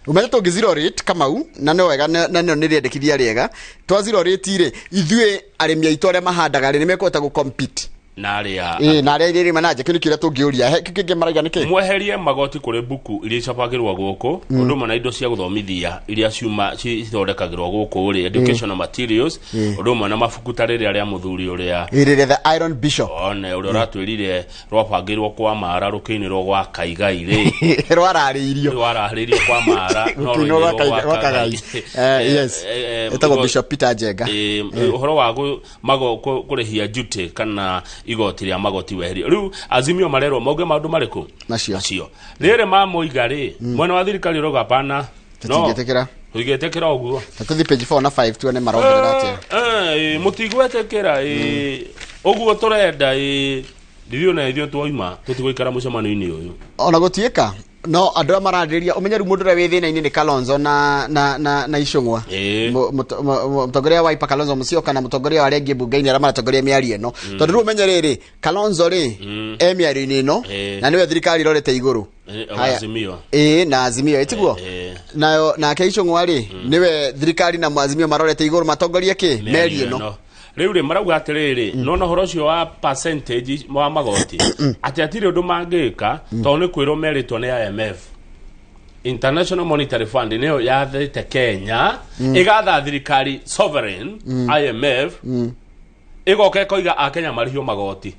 Umenye tũngĩ zero rate Kamau, na nĩ wega, na nĩ rĩendekithia rĩega. Twa zero rate rĩ, ithuĩ arĩmi aitũ arĩa mahandaga rĩ, nĩ mekũhota gũ compete na arĩa na arĩa irĩma na nja. Kĩu nĩ kĩũria tũngĩũria. He kĩu kĩngĩ maraiga nĩ kĩ? Mweherie magoti kũrĩ mbuku iria icabagĩrwo gũkũ, ũndũ ũmwe na indo cia gũthomithia iria ciuma cithondekagĩrwo gũkũ rĩ, educational materials, ũndũ ũmwe na mabuku ta rĩrĩa rĩa mũthuri ũrĩa rĩrĩa the Iron Bishop, one ũrĩa ũratwĩrire rwabangĩirwo kwa Mara rũkĩinĩrwo gwa Kaigai rĩ, rwararĩirio kwa Mara no rũinĩrwo gwa Kagai. Yes, etagwo Bishop Peter Njenga. Ũhoro wa kũrĩhia duty kana igoti rĩa magoti weherio. Rĩu Azimio marerwo mauge maũndũ marĩkũ macio rĩrĩ mamoiga rĩ, mwena wa thirikari ũrauga hapana, tũtingĩtĩkĩra, tũtingĩtĩkĩra ũguo. Na tũthiĩ page 4 na 5 tuone marongerera atĩa. Mũtigwetĩkĩra ũguo tũrenda ithuĩ na ithuĩ twauma tũtigũikara mũcemanio-inĩ ũyũ. Ona gũtuĩka No andũ arĩa mararĩrĩria ũmenye rĩu mũndũ ũrĩa wĩ thĩna-inĩ nĩ Kalonzo na na na na Icũng'wa. Mũtongoria wa Wiper Kalonzo Musyoka na mũtongoria wa arĩa angĩ mbunge-inĩ arĩa maratongoria mĩario ĩno. Tondũ rĩu ũmenye rĩrĩ, Kalonzo rĩ e mĩario-inĩ ĩno na nĩwe thirikari ĩrorete igũrũ. Haya. Azimio. Ĩĩ, na Azimio ĩtiguo nayo nake Icũng'wa rĩ nĩwe thirikari na Azimio marorete igũrũ matongorie kĩ mĩario ĩno. Rĩu rĩ marauga atĩrĩrĩ, nona ũhoro ũcio wa percentage wa magoti atĩ hatirĩ ũndũ mangĩka tondũ nĩ kwĩrwo merĩtwo nĩ IMF, International Monetary Fund, nĩyo yathĩte Kenya, ĩgatha thirikari sovereign. IMF ĩgoka ĩkoiga akenya marĩhio magoti.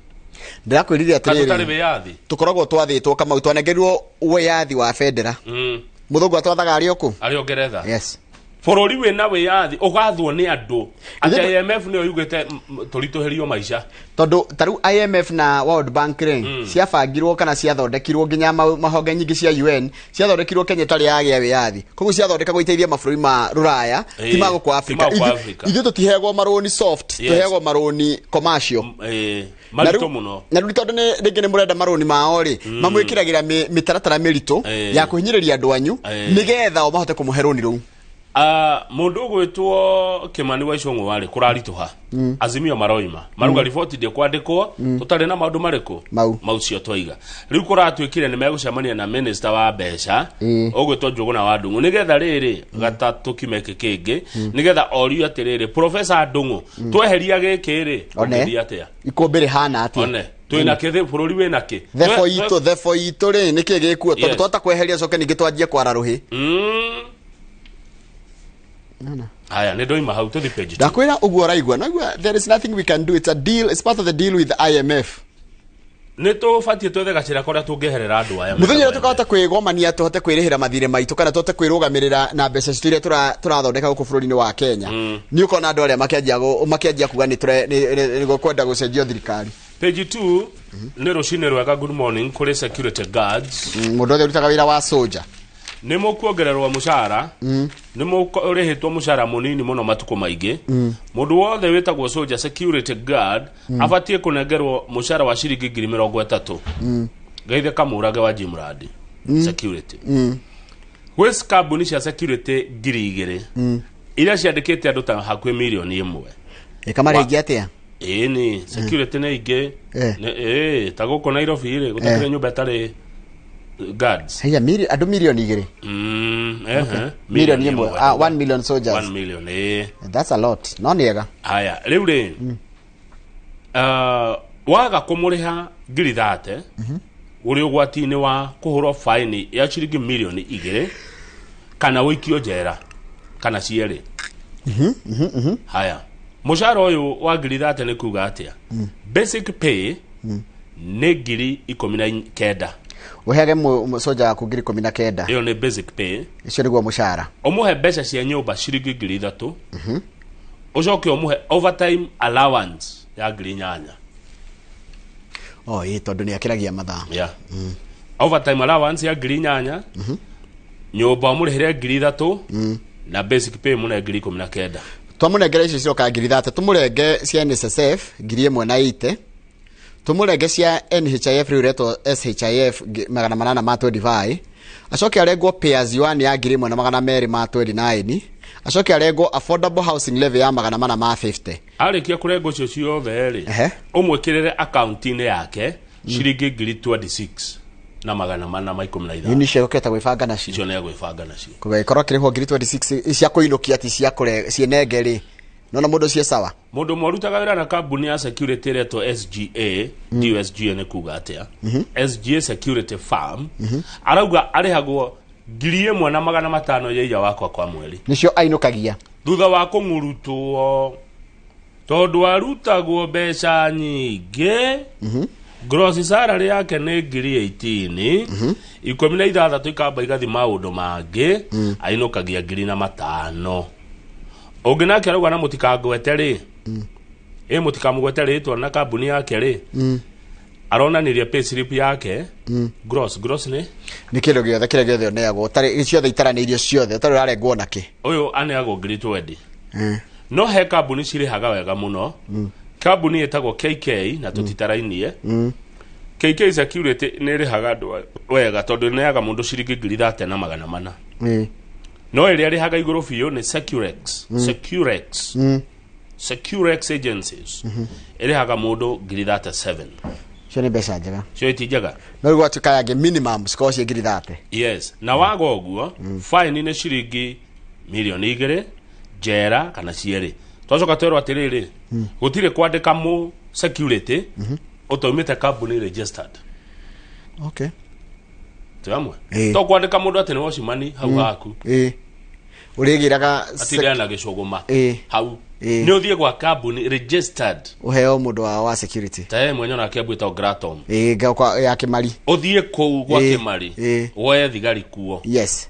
Ndĩrakwĩrire Kana tũtarĩ atĩrĩrĩ, wĩyathi. Tũkoragwo twathĩtwo Kamau, twanengerirwo wĩyathi wa bendera. Mũthũngũ atwathaga arĩ o kũ? Arĩ o Ngeretha. Yes. Bũrũri wĩna wĩyathi ũgathwo nĩ andũ atĩ IMF nĩyo yugĩte tũritũhĩrio maica. Tondũ ta rĩu IMF na World Bank rĩ, ciabangirwo kana ciathondekirwo nginya mahonge nyingĩ cia UN ciathondekirwo Kenya ĩtarĩ yagĩa wĩyathi, koguo ciathondekagwo iteithie mabũrũri ma rũraya, ti ma gũkũ Africa. Ti ma gũkũ Africa. Ithuĩ tũtiheagwo marũni soft, tũheagwo marũni commercial. Maritũ mũno. Na rĩu tondũ nĩ rĩngĩ nĩ mũrenda marũni mao rĩ, mamwĩkĩragĩra mĩtaratara mĩritũ ya kũhinyĩrĩria andũ anyu nĩgetha o mahote kũmũhe rũni rũu. Ah, mũndũ ũgwĩtwo Kĩmani wa Icũng'wa rĩ, kũraritũha. Azimio maroima maruga riboti ndĩkwandĩkwo tũtarĩ na maũndũ marĩkũ mau mau cio twaiga. Rĩu kũratuĩkire nĩ megũcemania na minister wa mbeca ũgwĩtwo Njũgũna wa Ndung'u, nĩgetha rĩrĩ gatatũ kimeke kĩngĩ, nĩgetha orio atĩrĩrĩ, Professor Ndung'u, tweheria gĩkĩ rĩ, One. ũngĩthiĩ atĩa? Ikũmbĩ rĩhana atĩa? One twĩna kĩ bũrũri wĩna kĩ? Thebo itũ, thebo itũ rĩ, nĩkĩ gĩkuo? Tondũ twata kweheria coke ningĩ twanjie kwara rũhĩ. Haya, nĩ ndoima hau, tũthi page two. Ndakwĩra ũguo ũraigua naigua, there is nothing we can do, it's a deal, it's part of the deal with the IMF. Nĩ tũbatiĩ twethe gacĩra karĩa tũngĩeherera andũ aya. Mũthenya ũrĩa tũkahota kwĩgomania, tũhote kwĩrĩhĩra mathirĩ maitũ kana tũhote kwĩrũgamĩrĩra na mbeca citũ iria tũrathondeka gũkũ bũrũri-inĩ wa Kenya, nĩ ũkona andũ arĩa makĩanjia kuga nĩ kwenda gũcenjio thirikari. Page 2 nĩ rũcinĩ rwega, good morning kũrĩ security guards. Mũndũ wothe ũrutaga wĩra wa soja. Nĩ mũkuongererwo mũcara. Nĩ mũrĩhĩtwo mũcara mũnini mũno matukũ maingĩ. Mũndũ wothe wĩtagwo soldier, security guard, abatiĩ kũnengerwo mũcara wa ciringi 30,000. Geithe kamũrage wa Jimradi security. Gwĩ kambuni cia security 2,000 iria ciandĩkĩte andũ ta hakuhĩ 1 million. Ĩkamarĩngia atĩa? Ĩni security nĩ ingĩ. Ĩ ta gũkũ Nairobi rĩ, gũtakĩrĩ nyũmba ĩtarĩ guards. Haya, andũ 2 million? Ehe. 1 million, ah, 1 million soldiers. 1 million, ĩ. That's a lot, no nĩ ega. Haya, rĩu rĩ, waga kũmũrĩha 30,000, ũrĩ ũgwati-inĩ wa kũhũrwo faini ya ciringi 2 million kana ũikio njera kana cierĩ. Haya, mũcara ũyũ wa 30,000 nĩ kuga atĩa? Basic pay nĩ 19,000. Ũheage soja waku 19,000? Ĩyo nĩ basic pay. Icio nĩguo mũcara. Ũmũhe mbeca cia nyũmba ciringi 3,000, ũcoke ũmũhe overtime allowance ya 8,000. O ĩ, tondũ nĩ akĩragia mathaa. Yeah. Overtime allowance ya 8,000, nyũmba ũmũrĩhĩre 3,000, na basic pay mũne 19,000. Twamũnengera icio ciroka 30,000, tũmũrenge cia NSSF 1,080, tũmũrenge cia NHIF, rĩu retwo SHIF, 825, acoke arengwo pay as you earn ya 1,229, acoke arengwo affordable housing levy ya 450. Arĩkia kũrengwo icio ciothe rĩ, ũmwĩkĩrĩre akaunti-inĩ yake ciringi 26,415. Nĩ icio ũkĩhota gwĩbanga nacio. Icio nĩ egwĩbanga nacio. Kũgĩkorwo kĩrĩhwo 26,000 cia kũinũkia, ti cia kũre cienenge rĩ, nona mũndũ ũcio sawa. Mũndũ ũmwe ũrutaga wĩra na kambuni ya security ĩretwo SGA, ndiũ SGA nĩ kuga atĩa, SGA security firm, arauga arĩhagwo 1,500 ya wakwa kwa mweri. Nĩcio ainũkagia? Thutha wa kũng'urutwo tondũ arutagwo mbeca nyingĩ. Gross salary yake nĩ 18,000, 16 ikamba igathi maũndũ mangĩ, ainũkagia 1,500. Ũngĩ nake arauga na mũtikangwete rĩ, ĩ mũtikamũgwete rĩtwa na kambuni yake rĩ, aronanirie pay slip yake. Gross nĩ Nĩ kĩndũ gĩothe kĩrĩa gĩothe ũneagwo, ũtarĩ ciothe itaranĩirio ciothe, ũtarĩ ũrarengwo nakĩ. Ũyũ aneagwo 20,000. No he kambuni cirĩhaga wega mũno. Kambuni ĩtagwo KK na tũtitarainie. KK Security nĩ ĩrĩhaga andũ wega tondũ ĩneaga mũndũ ciringi 3,400. No ĩrĩa ĩrĩhaga igũrũ biũ nĩ Securex. Securex. Securex Agencies. Ĩrĩhaga mũndũ 37,000. Cio nĩ mbeca njega. Cio iti njega. No rĩu gwatuĩka yangĩ minimum cikorwo ciĩ 30,000. Yes, na waga ũguo fine nĩ ciringi 2 mirioni njera kana cierĩ. Twacoka twerwo atĩrĩrĩ, gũtirĩ kwandĩka mũ security ũtaumĩte kambuni registered. Okay. Twĩ hamwe? Ĩĩ. To kwandĩka mũndũ atĩ nĩ watchman hau haku. Ĩĩ. Ũrĩgĩraga Atindane na gĩcũgũma hau. Ĩĩ. Nĩ ũthiĩ gwa kambuni registered. Ũheo mũndũ wao wa security. Ta ye mwenye onake ambwĩtwo Gratom. Ĩĩ, ya Kĩmari. Ũthiĩ kũu gwa Kĩmari. Woe thigari kuo. Yes.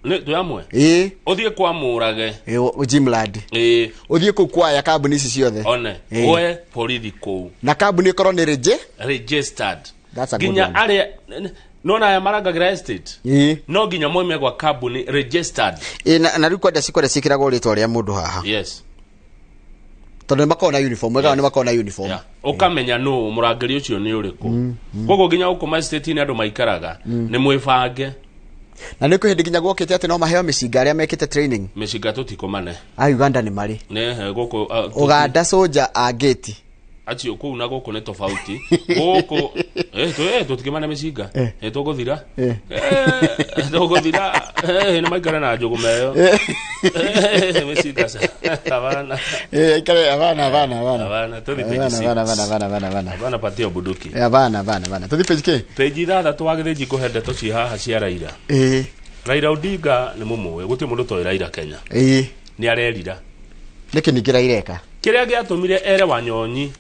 Nĩ twĩ hamwe? Ĩĩ. Ũthiĩ kwa Mũrage. Ĩĩ, Jimland. Ĩĩ. Ũthiĩ kũu kwaya kambuni ici ciothe. One. Woe borithi kũu. Na kambuni ĩkorwo nĩ registered. That's a good Nginya one. arĩa nona aya marangagĩra estate. Ĩĩ. No nginya moime gwa kambuni registered. Ĩĩ, na rĩu kwenda cikwenda ciĩkĩragwo rĩtwa rĩa mũndũ haha. Yes. Tondũ nĩ makoragwo na uniform, wega nĩ makoragwo na uniform. Yeah. Ũkamenya nũ mũrangĩri ũcio nĩ ũrĩkũ. Koguo nginya gũkũ ma estate-inĩ andũ maikaraga nĩ mwĩbange. Na nĩ kwĩ hĩndĩ nginya gwokĩte atĩ no maheo mĩcinga arĩa mekĩte training. Mĩcinga tũtikũmane. A Uganda nĩ marĩ. Nĩ gũkũ Uganda soldier a gate. Acio kũu na gũkũ nĩ tofauti. Gũkũ tũtikĩmane mĩcinga. Tũgũthira. Tũgũthira. Nĩ maikara na njũgũma ĩyo. Mĩcinga ca. Hapana. Aikare hapana hapana hapana. Hapana, tũthi page Hapana, 6. hapana hapana hapana hapana. Hapana patia bunduki. Hapana hapana hapana. Tũthi page kĩ? Page 6 wa gĩthĩnji kũhe ndeto ci haha cia Raila. Raila Odinga nĩ mũmũĩ, gũtirĩ mũndũ ũtoĩ Raila Kenya. Nĩ arerira. Nĩkĩ ningĩ Raila eka? Kĩrĩa gĩatũmire ere Wanyonyi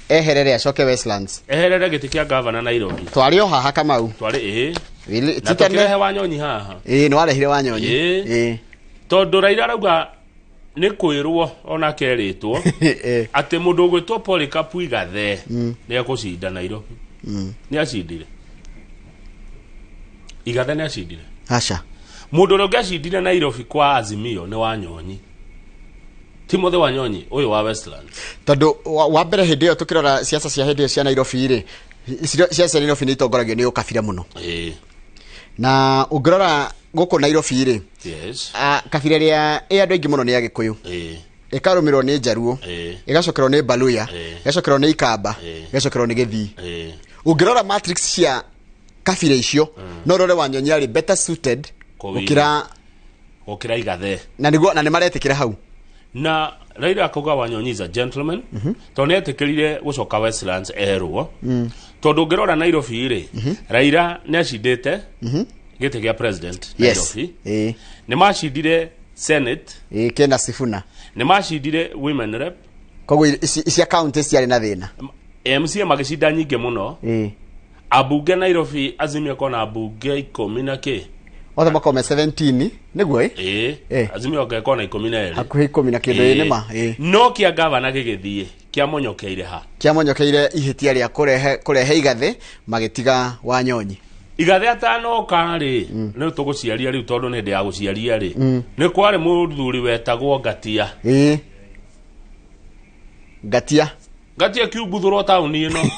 eherere acoke Westlands. Eherere gĩtĩ kĩa gavana Nairobi. Twarĩ o haha Kamau. Twarĩ ĩĩ. Really, Na ti tene. tũkĩrehe Wanyonyi haha. Ĩĩ, nĩ warehire Wanyonyi. Ĩĩ. Tondũ Raila arauga nĩ kwĩrwo onake erĩtwo atĩ mũndũ ũgwĩtwo Polycarp Igathe nĩ ekũcinda Nairobi. Nĩ acindire. Igathe nĩ acindire. Aca. Mũndũ ũrĩa ũngĩacindire Nairobi kwa Azimio nĩ Wanyonyi. Timothy Wanyonyi ũyũ wa Westlands. Tondũ wa mbere hĩndĩ ĩyo tũkĩrora siasa cia hĩndĩ ĩyo cia Nairobi rĩ, siasa cia Nairobi nĩ itongoragio nĩ ũkabira mũno. Na ũngĩrora gũkũ Nairobi rĩ, Yes. Kabira ĩrĩa ĩ andũ aingĩ mũno nĩ Agĩkũyũ. Ĩkarũmĩrĩrwo nĩ Njaruo. Ĩgacokerwo nĩ Baluya. Ĩgacokerwo nĩ Ikamba. Ĩgacokerwo nĩ Gĩthii. Ũngĩrora matrix cia kabira icio, no ũrore Wanyonyi arĩ better suited Kũwina. gũkĩra Gũkĩra Igathe. Na nĩguo na nĩ maretĩkĩra hau. Na Raila akauga Wanyonyi is a gentleman. Tondũ nĩ etĩkĩrire gũcoka Westlands erwo. Tondũ ũngĩrora Nairobi rĩ, Raila nĩ acindĩte gĩtĩ gĩa president Nairobi. Nĩ macindire Senate. Ĩĩ, kena Sifuna. Nĩ macindire women rep. Koguo cia county ciarĩ na thĩna. MCA magĩcinda nyingĩ mũno. Ambunge Nairobi Azimio kona ambunge 10 na kĩ. Othe makorwo me 17 nĩguo ĩ? Ĩĩ. Azimio kona 12. Hakuhĩ 10 na kĩndũ ĩ nĩma. Ĩĩ. No kĩa gavana gĩgĩthiĩ kĩamonyokeire ha? Kĩamonyokeire ihĩtia rĩa kũrehe Igathe magĩtiga Wanyonyi. Igathe atanoka rĩ, rĩu tũgũciaria rĩu tondũ nĩ hĩndĩ ya gũciaria rĩ, nĩ kwarĩ mũthuri wetagwo Ngatia. Ĩĩ. Ngatia. Ngatia kiumbuthũrwo taũni ĩno.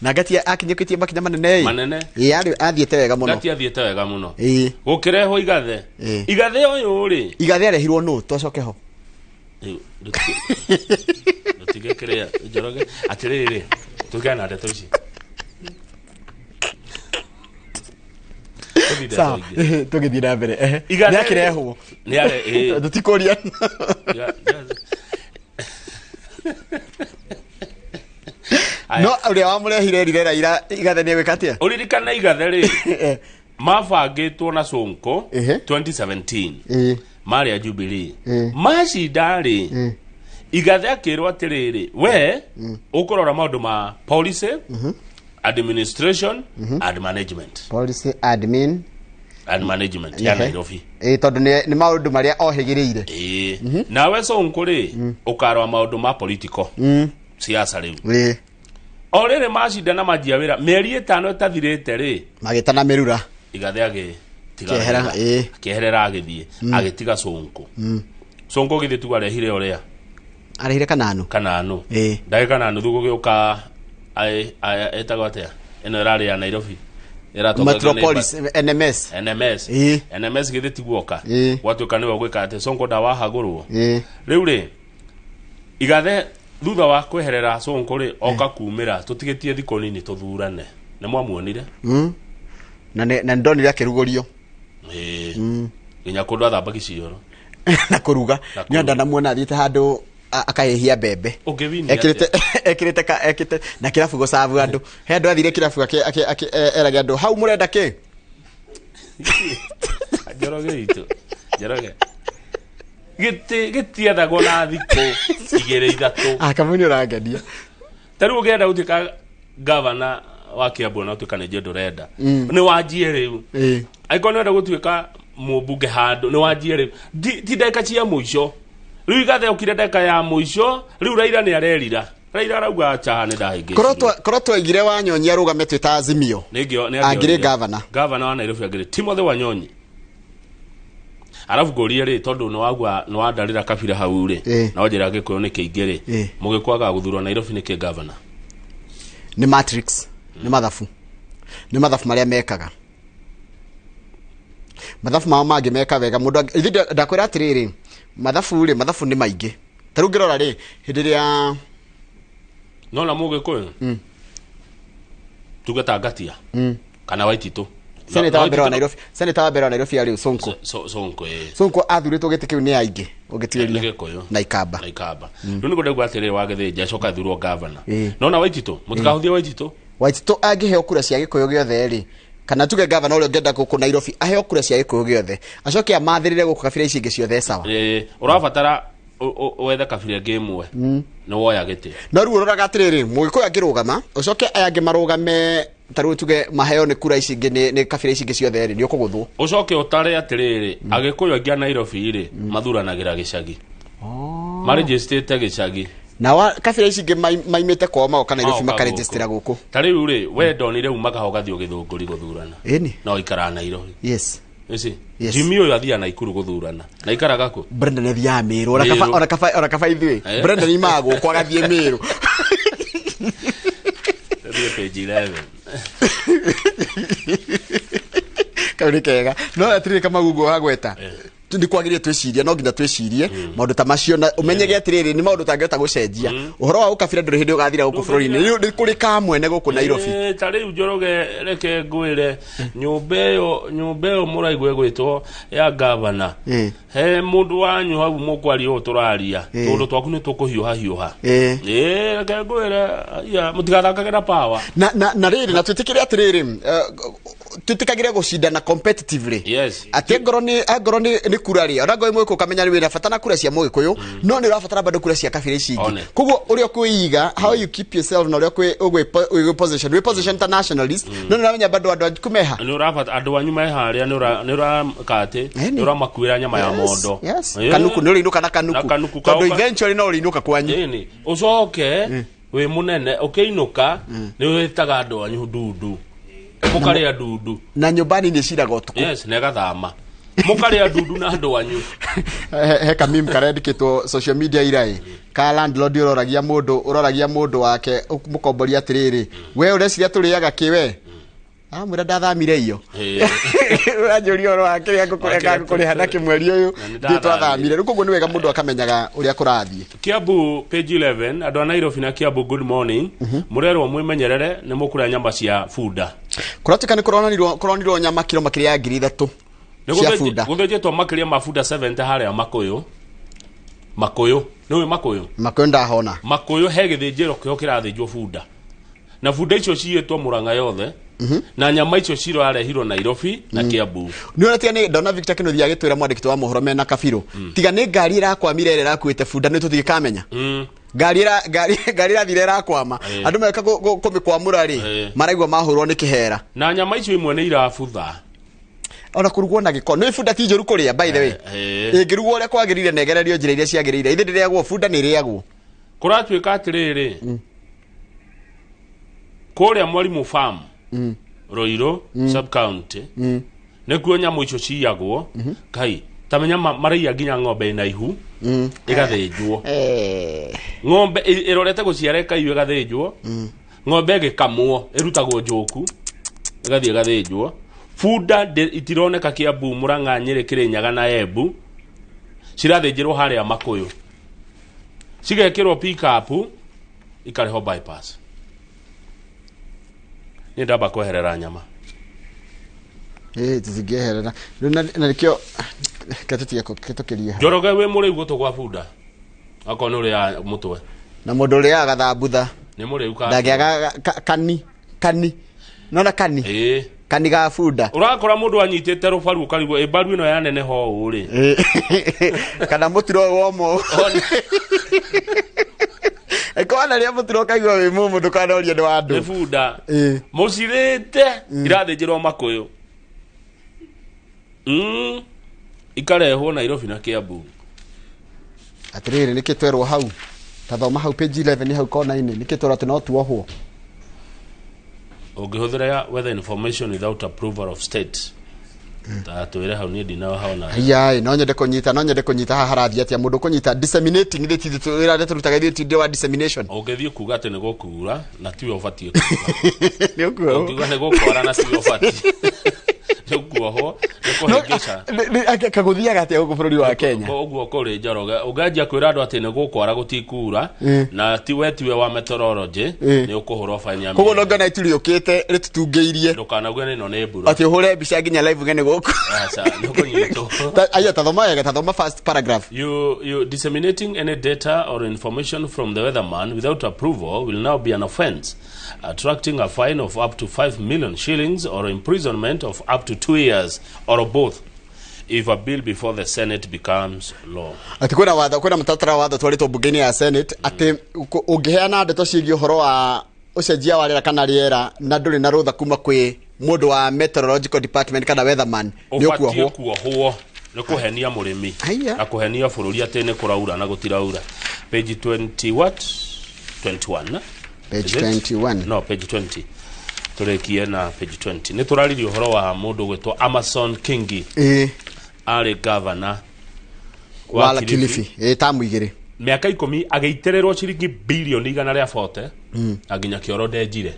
Na Ngatia akinyũkĩtie makinya manene ĩ. Manene. Ĩĩ, athiĩte wega mũno. Ngatia athiĩte wega mũno. Ĩĩ. Gũkĩrehwo Igathe. Igathe ũyũ rĩ. Igathe arehirwo nũ? Twacoke ho. Rĩu, ndũtige kĩrĩa Njoroge atĩrĩrĩ tũgĩe na ndeto ici. Tũthiĩ ndeto Sawa, ingĩ. tũgĩthiĩ na mbere. Igathe- Nĩ akĩrehwo. Nĩ are- ĩĩ. Tũtikũria. No ũrĩa wamũrehire erire Raila Igathe nĩ egwĩka atĩa? Ũririkane Igathe rĩ mabangĩtwo na Sonko 2017 marĩ a Jubilee macinda rĩ Igathe akĩrwo atĩrĩrĩ we ũkũrora maũndũ ma policy, administration and management. Policy, admin and management ya Nairobi. Ĩĩ, tondũ nĩ maũndũ marĩa ohĩgĩrĩire. Ĩĩ, nawe Sonko rĩ ũkarora maũndũ ma political siasa rĩu. O rĩrĩ macinda na manjia wĩra mĩeri 5 ĩtathirĩte rĩ Magĩtana mĩrura. Igathe agĩtiga Kĩehera, wĩra. ĩĩ. Akĩeherera agĩthiĩ agĩtiga Sonko. Sonko githĩ tu arehire ũrĩa Arehire Kananu. Kananu. Ĩĩ. Ndagĩka na nuthu gũgĩũka Ĩtagwo atĩa ĩno ĩrarĩ ya Nairobi ĩratongagio nĩ Metropolis NMS. NMS. Ĩĩ. NMS githĩ ti guoka Ĩĩ. gwatuĩka nĩwe gwĩka atĩ Sonko ndawahagũrwo. Ĩĩ. Rĩu rĩ igathe thutha wa kweherera Sonko rĩ oka kumĩra tũtigĩtie thikũ nini tũthurane nĩ mwamuonire. Na nĩ na ndonire akĩrugũrio. Ĩĩ. Nginya kũndũ athambagi cioro na kũruga nĩ ndanamuona athiĩte handũ akahĩhia mbembe. Ũngĩwinia Ekĩrĩte ekĩrĩte ka ekĩte na kĩrabu gũcabu andũ he andũ athire kĩrabu erage andũ hau mũrenda kĩ. Njoroge itũ Njoroge gĩtĩ gĩtiethagwo na thikũ igĩrĩ ithatũ. Ah, kamau nĩ ũrangenia. Ta rĩu ũngĩenda gũtuĩka gavana wa Kiambu na ũtuĩka nĩ njĩ ndũrenda nĩ wanjie rĩu. Angĩkorwo nĩ ũrenda gũtuĩka mũmbunge handũ nĩ wanjie rĩu. Ti ndagĩka cia mũico rĩu igathe okire ndagĩka ya mũico rĩu Raila nĩ arerira. Raila arauga acha nĩ ndahĩngĩcirwo. Korwo twaigire Wanyonyi arũgame twĩ ta Azimio angĩrĩ gavana. Gavana wa Nairobi angĩrĩ Timothy Wanyonyi. Arabu ngũrie rĩ tondũ nĩ wagua nĩ wandarĩra kabira hau rĩ na wanjĩra Gĩkũyũ nĩ kĩingĩ rĩ mũgĩkwaga gũthurwo Nairobi nĩkĩ gavana? Nĩ matrix nĩ mathabu nĩ mathabu marĩa mekaga mathabu mao mangĩ meka wega mũndũ ithuĩ ndakwĩra atĩrĩrĩ mathabu rĩ mathabu nĩ maingĩ ta rĩu ngĩrora rĩ hĩndĩ ĩrĩa nona mũgĩkũyũ tuge ta Ngatia kana Waititũ. Senator wa mbere wa Nairobi senator wa mbere wa Nairobi arĩ Sonko. Sonko ĩĩ. Sonko athurĩtwo gĩtĩ kĩu nĩ aingĩ ũngĩtuĩria Gĩkũyũ na Ikamba na Ikamba rĩu nĩguo ndaigua atĩrĩrĩ wa Gĩthĩnja acoka athurwo gavana Ĩĩ. nona Waititũ mũtikahũthie Waititũ. Waititũ angĩheo kura cia Gĩkũyũ gĩothe rĩ kana tuge gavana ũrĩa ũngĩenda gũkũ Nairobi aheo kura cia Gĩkũyũ gĩothe acoke amathĩrĩre gũkũ kabira ici ingĩ ciothe sawa. Ĩĩ, ũrabatara wethe kabira ĩngĩ ĩmwe nĩ woya gĩtĩ. No rĩu ũroraga atĩrĩrĩ mũgĩkũyũ angĩrũgama ũcoke aya angĩ marũgame ta rĩu tuge maheo nĩ kura ici ingĩ nĩ kabira ici ingĩ ciothe rĩ nĩ ũkũgũthwo. Ũcoke ũtare atĩrĩrĩ agĩkũyũ aingĩ a Nairobi rĩ mathuranagĩra gĩcagi marĩnjĩstĩte gĩcagi na wa kabira ici ingĩ maimĩte kwao magoka Nairobi Magoka makarĩnjĩstĩra gũkũ. Ta rĩu rĩ we ndonire umaga ho ũgathiĩ ũgĩthũngũri gũthurana Ĩni. no ikaraga Nairobi. Yes. Ĩci Yes. Jimmy ũyũ athiaga Naikuru gũthurana na ikaraga kũ? Brendan athiaga Mĩrũ ona kaba Mĩrũ. ona kaba ona kaba ithuĩ Eh. Brendan imaga gũkũ agathiĩ Mĩrũ. Thiĩ page 11. Kau nĩ kega no atĩrĩrĩ Kamau ũguo wagweta nĩ kwagĩrĩire twĩcirie no nginya twĩcirie maũndũ ta macio na ũmenyege atĩrĩrĩ nĩ maũndũ ũtangĩhota gũcenjia ũhoro wa ũkabira ndũrĩ hĩndĩ ũgathira gũkũ bũrũri-inĩ Rĩu nĩ kũrĩ kamwene gũkũ Nairobi. Ta rĩu Njoroge reke ngwĩre nyũmba ĩyo mũraigua ĩgwĩtwo ya gavana he mũndũ wanyu hau mũkwaria ũũ tũraria tũndũ twaku nĩ tũkũhiũha hiũha. Ĩĩ reke ngwĩre ia mũtigathakage na power. Na rĩrĩ na twĩtĩkĩre atĩrĩrĩ twĩtĩkagĩre gũcindana competitively. Yes. Atĩ ngorwo nĩ kura rĩ ona ngorwo mũgĩkũyũ ũkamenya nĩ wĩna bata na kura cia mũgĩkũyũ no nĩ ũrabatara bado kura cia kabira ici ingĩ. Koguo ũrĩa ũkwĩiga how you keep yourself na ũrĩa ũgwĩ position wĩ position ta nationalist no nĩ ũramenya bado andũ anyu meha nĩ ũrabatara andũ anyu me harĩa nĩ ũraka atĩ nĩ ũramakuĩra nyama ya mondo. Yes. Kanuku nĩ ũrĩinũka na kanuku. Na kanuku Tondũ eventually no ũrĩinũka kwanyu. Ĩni ũcoke wĩ mũnene ũkĩinũka nĩ wĩtaga andũ anyu ndundu mũkarĩa ndundu na nyũmba nini ĩciraga ũtukũ. Yes, na ĩgathama mũkarĩa ndundu na andũ anyu. He kamim karendikĩtwo social media iraĩ ka landlord ũroragia mũndũ wake mũkomboria atĩrĩrĩ we ũreciria tũrĩaga kĩ we amwĩra ndathamire iyo ũranjũria ũhoro wa kĩrĩa ngũkũrĩha na kĩmweri ũyũ ndiũ twathamire rĩu koguo nĩ wega mũndũ akamenyaga ũrĩa kũrathiĩ. Kiambu page 11 andũ a Nairobi na Kiambu good morning mũrerwo mwĩmenyerere nĩ mũkũrĩa nyama cia bunda. Kũratuĩka nĩ kũronirwo nyama kiro makĩria ya 3,000 cia bunda. Gũthĩnjĩtwo makĩria ma bunda 70 harĩa Makũyũ. Makũyũ nĩũĩ Makũyũ? Makũyũ ndahona. Makũyũ he gĩthĩnjĩro kĩho kĩrathĩnjwo bunda na bunda icio ciyĩtwo Mũrang'a yothe na nyama icio cirarehirwo Nairobi na Kiambu. Nĩ ũrĩa tiga nĩ ndona Victor Kĩnuthia agĩtwĩra mwandĩki wa mohoro mena kabirũ tiga nĩ ngari ĩrakwamire ĩrĩa ĩrakuĩte bunda nĩ tũtingĩkamenya ngari ĩrathire ĩrakwama andũ meka kũmĩkwamũra rĩ maraigua mahũrwo nĩ kĩhera na nyama icio imwe nĩ irabutha ona kũrugwo na gĩko nĩ bunda ti njũru kũrĩa by the way ĩngĩrugwo ũrĩa kwagĩrĩire na ĩgererio njĩra iria ciagĩrĩire ithe ndĩrĩagwo bunda nĩ ĩrĩagwo. Kũratuĩka atĩrĩrĩ kũrĩa Mwalimu Farm Ruiru sub county nĩkuo nyamũ icio ciyagwo kai ta menya maraiya nginya ng'ombe ĩna ihu ĩgathĩnjwo ng'ombe ĩrorete gũciara ĩkaiywo ĩgathĩnjwo Ng'ombe ĩgĩkamwo ĩrutagwo njũku ĩgathiĩ ĩgathĩnjwo. Bunda itironeka Kiambu, Murang'a, Nyĩrĩ, Kĩrĩnyaga na Embu, cirathĩnjĩrwo harĩa Makũyũ, cigekĩrwo pick-up ikarĩhwo bypass. Niĩ ndamba kweherera nyama. Ĩ tũtingĩeherera. Rĩu na nĩkĩo reke tũtige tũkĩrie hau. Njoroge, wĩ mũrĩu gũtũ gwa bunda akorwo nĩ ũrĩa mũtwe. Na mũndũ ũrĩaga gathambutha nĩ mũrĩu ka ndangĩaga kani kani nona kani. Ĩĩ. Kani ga bunda. Ũrakora mũndũ anyitĩte rũbaru ũkarigwo ĩ mbaru ĩno yaneneha ũũ rĩ. Kana mũtiro ũyũ woma ĩkwana rĩa mũtiro ũkaigua wĩ mũmũ, ndũkanorie nĩ wa andũ. Nĩ bunda. Ĩĩ. Mũcirĩte irathĩnjĩrwo Makũyũ, ikarehwo Nairobi na Kiambu. Atĩrĩrĩ, nĩkĩ twerwo hau, ta thoma hau page 11 hau kona-inĩ, nĩkĩ twerwo atĩ no tuohwo? Ũngĩhũthĩra weather information without approval of state, ta twĩre hau, niĩ ndinahona. Haiya, no nyende kũnyita haha harathiĩ atĩa mũndũ kũnyita disseminating ithuĩ ti wĩra ũrĩa tũrutaga, ithuĩ ti wa dissemination. Ũngĩthiĩ kuga atĩ nĩ gũkura na tiwe ũbatiĩ kuga. Nĩ ũkuohwo. Ũngiuga nĩ gũkwara na tiwe ũbatiĩ, nĩ ũkuohwo nĩ kũhĩngĩca. Kagũthiaga atĩa gũkũ bũrũri wa Kenya? Ũguo kũrĩ, Njoroge, ũngĩanjia kwĩra andũ atĩ nĩ gũkwara gũtikura na tiwe tiwe wa meteorology, nĩ ũkũhũrwo faini ya Koguo no ngona itu rĩũkĩte rĩtũtungĩirie. Ndũkanauge nĩ ĩno nĩ mbura. Atĩ ũhũre mbica nginya live ngene gũkũ. Aca, nĩ ũkũnyitwo. Aya, tathoma wega, tathoma first paragraph. You disseminating any data or information from the weatherman without approval will now be an offense, attracting a fine of up to 5 million shillings or imprisonment of up to 2 years or both if a bill before the Senate becomes law. Atĩ kwĩna watho, kwĩna mũtaratara wa watho twarĩtwo mbunge-inĩ ya Senate atĩ ũngĩheana ndeto ciĩgiĩ ũhoro wa ũcenjia wa rĩera kana rĩera na ndũrĩ na rũtha kuma kwĩ mũndũ wa meteorological department kana weatherman, nĩ Ũbatiĩ ũkuohwo. Kuohwo nĩ kũhenia mũrĩmi Haiya. na kũhenia bũrũri atĩ nĩ kũraura na gũtiraura. Page 20, what, 21? Page Is it? 21. No, page 20. Tũrĩkie na page 20. Nĩ tũraririe ũhoro wa mũndũ gwĩtwo Amason Kingi. Ĩĩ. Arĩ governor wa Kilifi, ĩĩ, tamu 2. Mĩaka 10 agĩitĩrĩrwo ciringi bilioni 140 na nginya kĩoro ndenjire.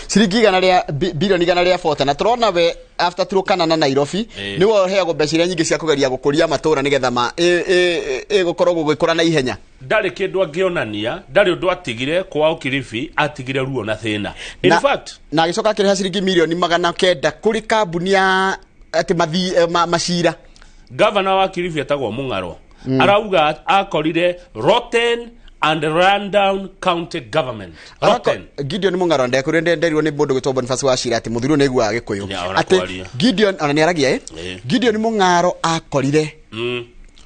Ciringi igana rĩa bilioni 140, na tũrona we after Turkana na Nairobi nĩwe ũheagwo mbeca iria nyingĩ cia kũgeria gũkũria matũra nĩgetha ma ĩgũkorwo gũgĩkũra na ihenya. Ndarĩ kĩndũ angĩonania, ndarĩ ũndũ atigire kwao Kilifi, atigire ruo na thĩna, in fact. Na agĩcoka akĩrĩha ciringi milioni 900 kũrĩ kambuni ya atĩ mathi macira. Gavana wa Kilifi etagwo Mung'aro. Arauga akorire rotten and run down county government, rotten. Gideon Mung'aro ndekũrĩ ndenderirwo nĩ mũndũ gwĩtwo Boniface wa Cira atĩ mũthuri ũyũ nĩaiguaga Gĩkũyũ. Ya, ona Atĩ kwaria. Gideon ona nĩaragia ĩ. Gideon Mung'aro akorire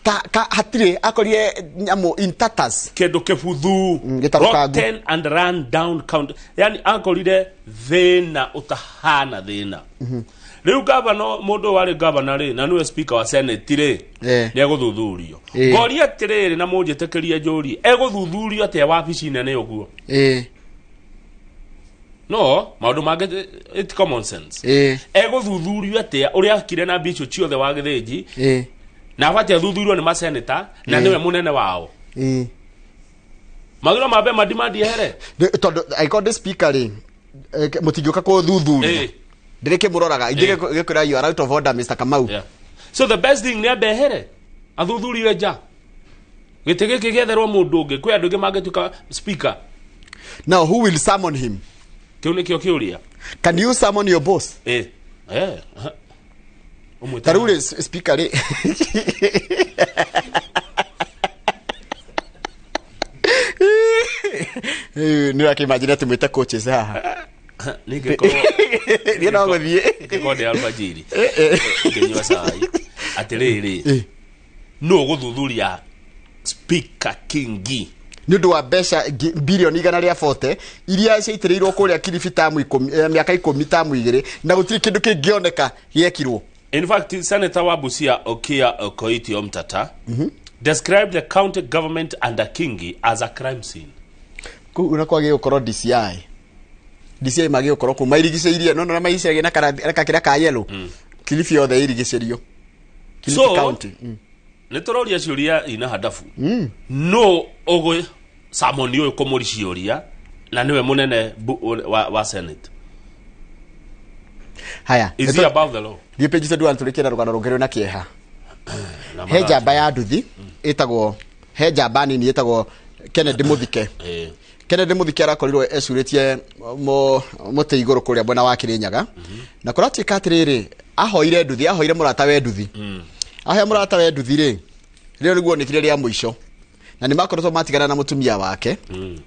ta ka hatirĩ, akorire nyamũ in tatters. Kĩndũ kĩbuthu. Gĩtarũkangu. Rotten and run down county, yani akorire thĩna ũtahana thĩna. Rĩu gavana, mũndũ warĩ gavana rĩ, na nĩwe speaker wa senate rĩ, nĩ egũthuthurio. Ngoria atĩrĩrĩ, na mũnjĩtĩkĩrie njũrie, egũthuthurio atĩa wabici nene ũguo? No maũndũ mangĩ, it's common sense. Egũthuthurio atĩa ũrĩa akire na mbia icio ciothe wa gĩthĩnji, na abatiĩ athuthurio nĩ maseneta na nĩwe mũnene wao? Magĩrĩirwo mambe madimandi ehere. Tondũ angĩkorwo ndĩ speaker rĩ, mũtingĩũka kũthuthuria, ndĩrĩ kĩmũroraga ingĩ gĩkwĩra, "You are out of order, Mr. Kamau." Yeah. So the best thing nĩ ambe ehere, athuthuriwe nja, gĩtĩ gĩkĩ gĩetherwo mũndũ ũngĩ, kwĩ andũ angĩ mangĩtuĩka speaker. Now who will summon him? Kĩu nĩkĩo kĩũria. Can you summon your boss? Eh, aha. Ũmwĩte. Ta rĩu rĩ, speaker rĩ, nĩ ũrakĩimagine atĩ mwĩte coaches haha? Ningĩkorwo Niĩ no gũthiĩ. Ingĩkorwo ndĩ alfajiri ngĩnyua cai, atĩrĩrĩ, nũ ũgũthuthuria Speaker Kingi? Nĩ ũndũ wa mbeca bilioni 140 iria ciaitĩrĩirwo kũrĩa Kilifi tamu 10, mĩaka 10, tamu 2, na gũtirĩ kĩndũ kĩngĩoneka gĩekirwo. In fact, Senator wa Busia Okia Okoiti Omtata described the county government under Kingi as a crime scene. Kũu na kwagä gũkorwo DCI magä gũkorwo kũu mairigicĩirie, no na mairigicĩirie na kakĩra ka yellow. Kilifi yothe ĩrigicĩrio, Kilifi So, County. Nĩ tũroria ciũria ina handabu, no ũgũ Samoni ũyũ kũmũri ciũria na nĩwe mũnene wa Senate. Haya. Is he above the law? Thiĩ page 21 tũrĩkie na rũgano rũngĩ rwĩna kĩeha. He njamba ya nduthi ĩtagwo, he njamba nini ĩtagwo Kennedy Muthike. Kennedy Muthike arakorirwo ecurĩtie mũtĩ igũrũ kũrĩa mwena wa Kirinyaga. Na kũratuĩka atĩrĩrĩ, ahoire nduthi, ahoire mũrata we nduthi. Ahoya mũrata we nduthi rĩ, rĩo nĩguo onekire rĩa mũico. Na nĩ makoretwo matigana na mũtumia wake.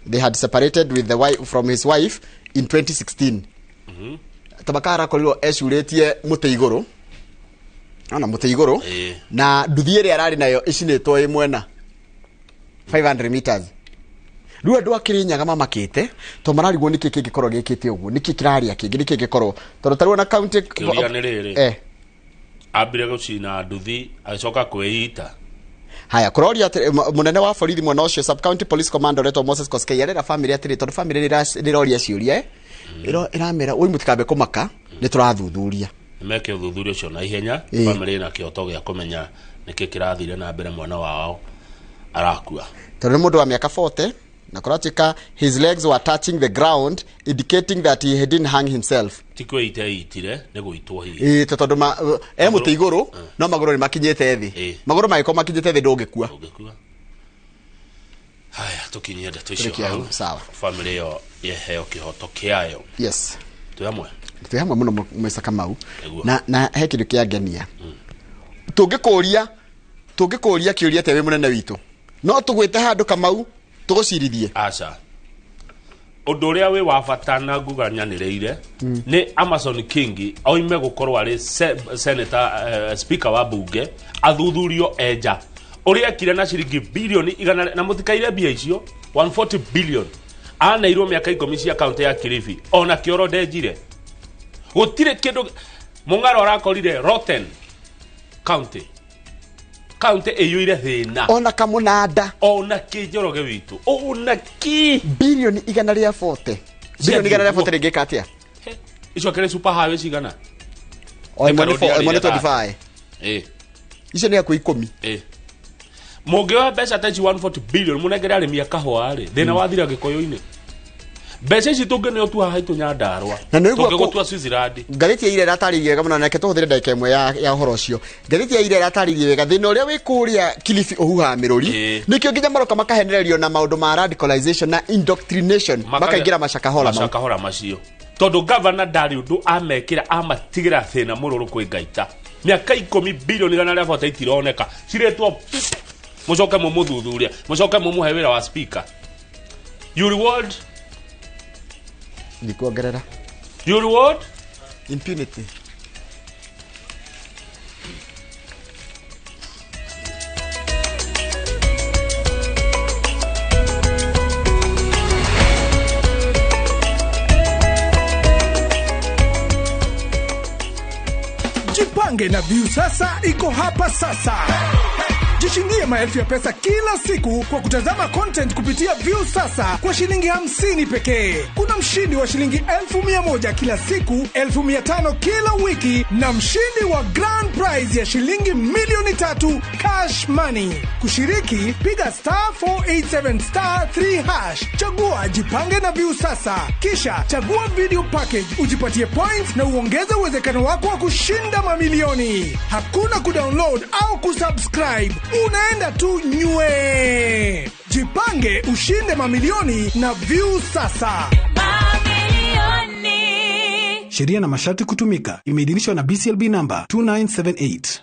They had separated with the wife from his wife in 2016. Tabaka arakorirwo ecurĩtie mũtĩ igũrũ. Ona mũtĩ igũrũ. Na nduthi ĩrĩa ararĩ nayo ĩcinĩtwo ĩ mwena 500 meters. Rĩu andũ a Kirinyaga mamakĩte to mararigwo nĩkĩ kĩngĩkorwo gĩkĩte ũguo, nĩkĩ kĩrarĩa kĩngĩ, nĩkĩ kĩngĩkorwo tondũ tarĩu ona county Kĩũria nĩ rĩrĩ, ambire gũcina nduthi agĩcoka kwĩita. Haya, kũroria atĩ mũnene wa borithi mwena ũcio sub county police commander ũretwo Moses Koskei arera family atĩrĩ, tondũ family nĩroria ciũria ĩramera oi mũtikambe kũmaka, nĩ tũrathuthuria. Meke ũthuthuria ũcio na ihenya. Family ĩna kĩhoto gĩa kũmenya nĩkĩ kĩrathire na mbere mwana wao arakua. Tondũ nĩ mũndũ wa mĩaka 40 na kũratuĩka his legs were touching the ground indicating that he didn't hang himself. Ti kwĩita eitire, nĩ gũitwo hihi. Tondũ e mũtĩ igũrũ no magũrũ nĩ makinyĩte thĩ. Magũrũ mangĩkorwo makinyĩte thĩ ndũngĩkua. Haya, tũkinyie ndeto icio hau. Sawa. Family ĩyo ĩheo kĩhoto kĩayo. Yes. Twĩ hamwe. Twĩ hamwe mũno Mr. Kamau. Na he kĩndũ kĩangenia. Tũngĩkũria kĩũria atĩa wĩ mũnene witũ? No tũgwĩte handũ Kamau tũgũcirithie. Aca. Ũndũ ũrĩa wĩ wa bata na nguga nyanĩrĩire nĩ Amason King oime gũkorwo arĩ senator, speaker wa bunge athuthurio enja ũrĩa ekire na ciringi bilioni 100 na mũtikaire mbia icio 140 billion aneirwo mĩaka 10 cia kaunti ya Kilifi ona kĩoro ndenjire gũtirĩ kĩndũ. Mũng'aro arakorire rotten county ĩiyũire thĩna ona kamũnanda ona kĩnjoroge witũ ona ki bilioni 140 bilioni 140 rĩngĩka atĩa? Icio kĩrĩ super highway cigana? O ĩmwe nĩ 25. Icio nĩ hakuhĩ 10. Mũngĩoya mbeca ta ici 140 billion mũnengere arĩmi a kahũa rĩ, thĩna wathira Gĩkũyũ-inĩ. Mbeca ici tũngĩneo tu haha itũ Nyandarua, tũngĩgũtua Switzerland. Ngathĩti ya Ira ĩratarĩirie wega mũno, na reke tũhũthĩre ndagĩka ĩmwe ya ũhoro ũcio. Ngathĩti ya Ira ĩratarĩirie wega thĩna ũrĩa wĩ kũrĩa Kilifi ũhuhaga mĩrũri, nĩkĩo nginya maroka makahenererio na maũndũ ma radicalization na indoctrination, makaingĩra macakahora mau. Macakahora macio. Tondũ governor ndarĩ ũndũ amekĩra amatigĩra thĩna mũrũrũ kwĩ Ngaita. Mĩaka 10 bilioni 140 itironeka. Ciretwo mũcoke mũmũthuthuria, mũcoke mũmũhe wĩra wa speaker. You reward ndikuongerera. You reward impunity. Jipange na Viusasa iko hapa sasa. Jishindie maelfu ya pesa kila siku kwa kutazama content kupitia Viusasa kwa shilingi 50 pekee. Kuna mshindi wa shilingi 1,100 kila siku, 1,500 kila wiki na mshindi wa grand prize ya shilingi 3,000,000 cash money. Kushiriki, piga *487*3#. Chagua Jipange na Viusasa. Kisha chagua video package, ujipatie points na uongeze uwezekano wako wa kushinda mamilioni. Hakuna kudownload au kusubscribe. Unaenda tu nywe. Jipange ushinde mamilioni na Viusasa. Mamilioni. Sheria na masharti kutumika. Imeidhinishwa na BCLB number 2978.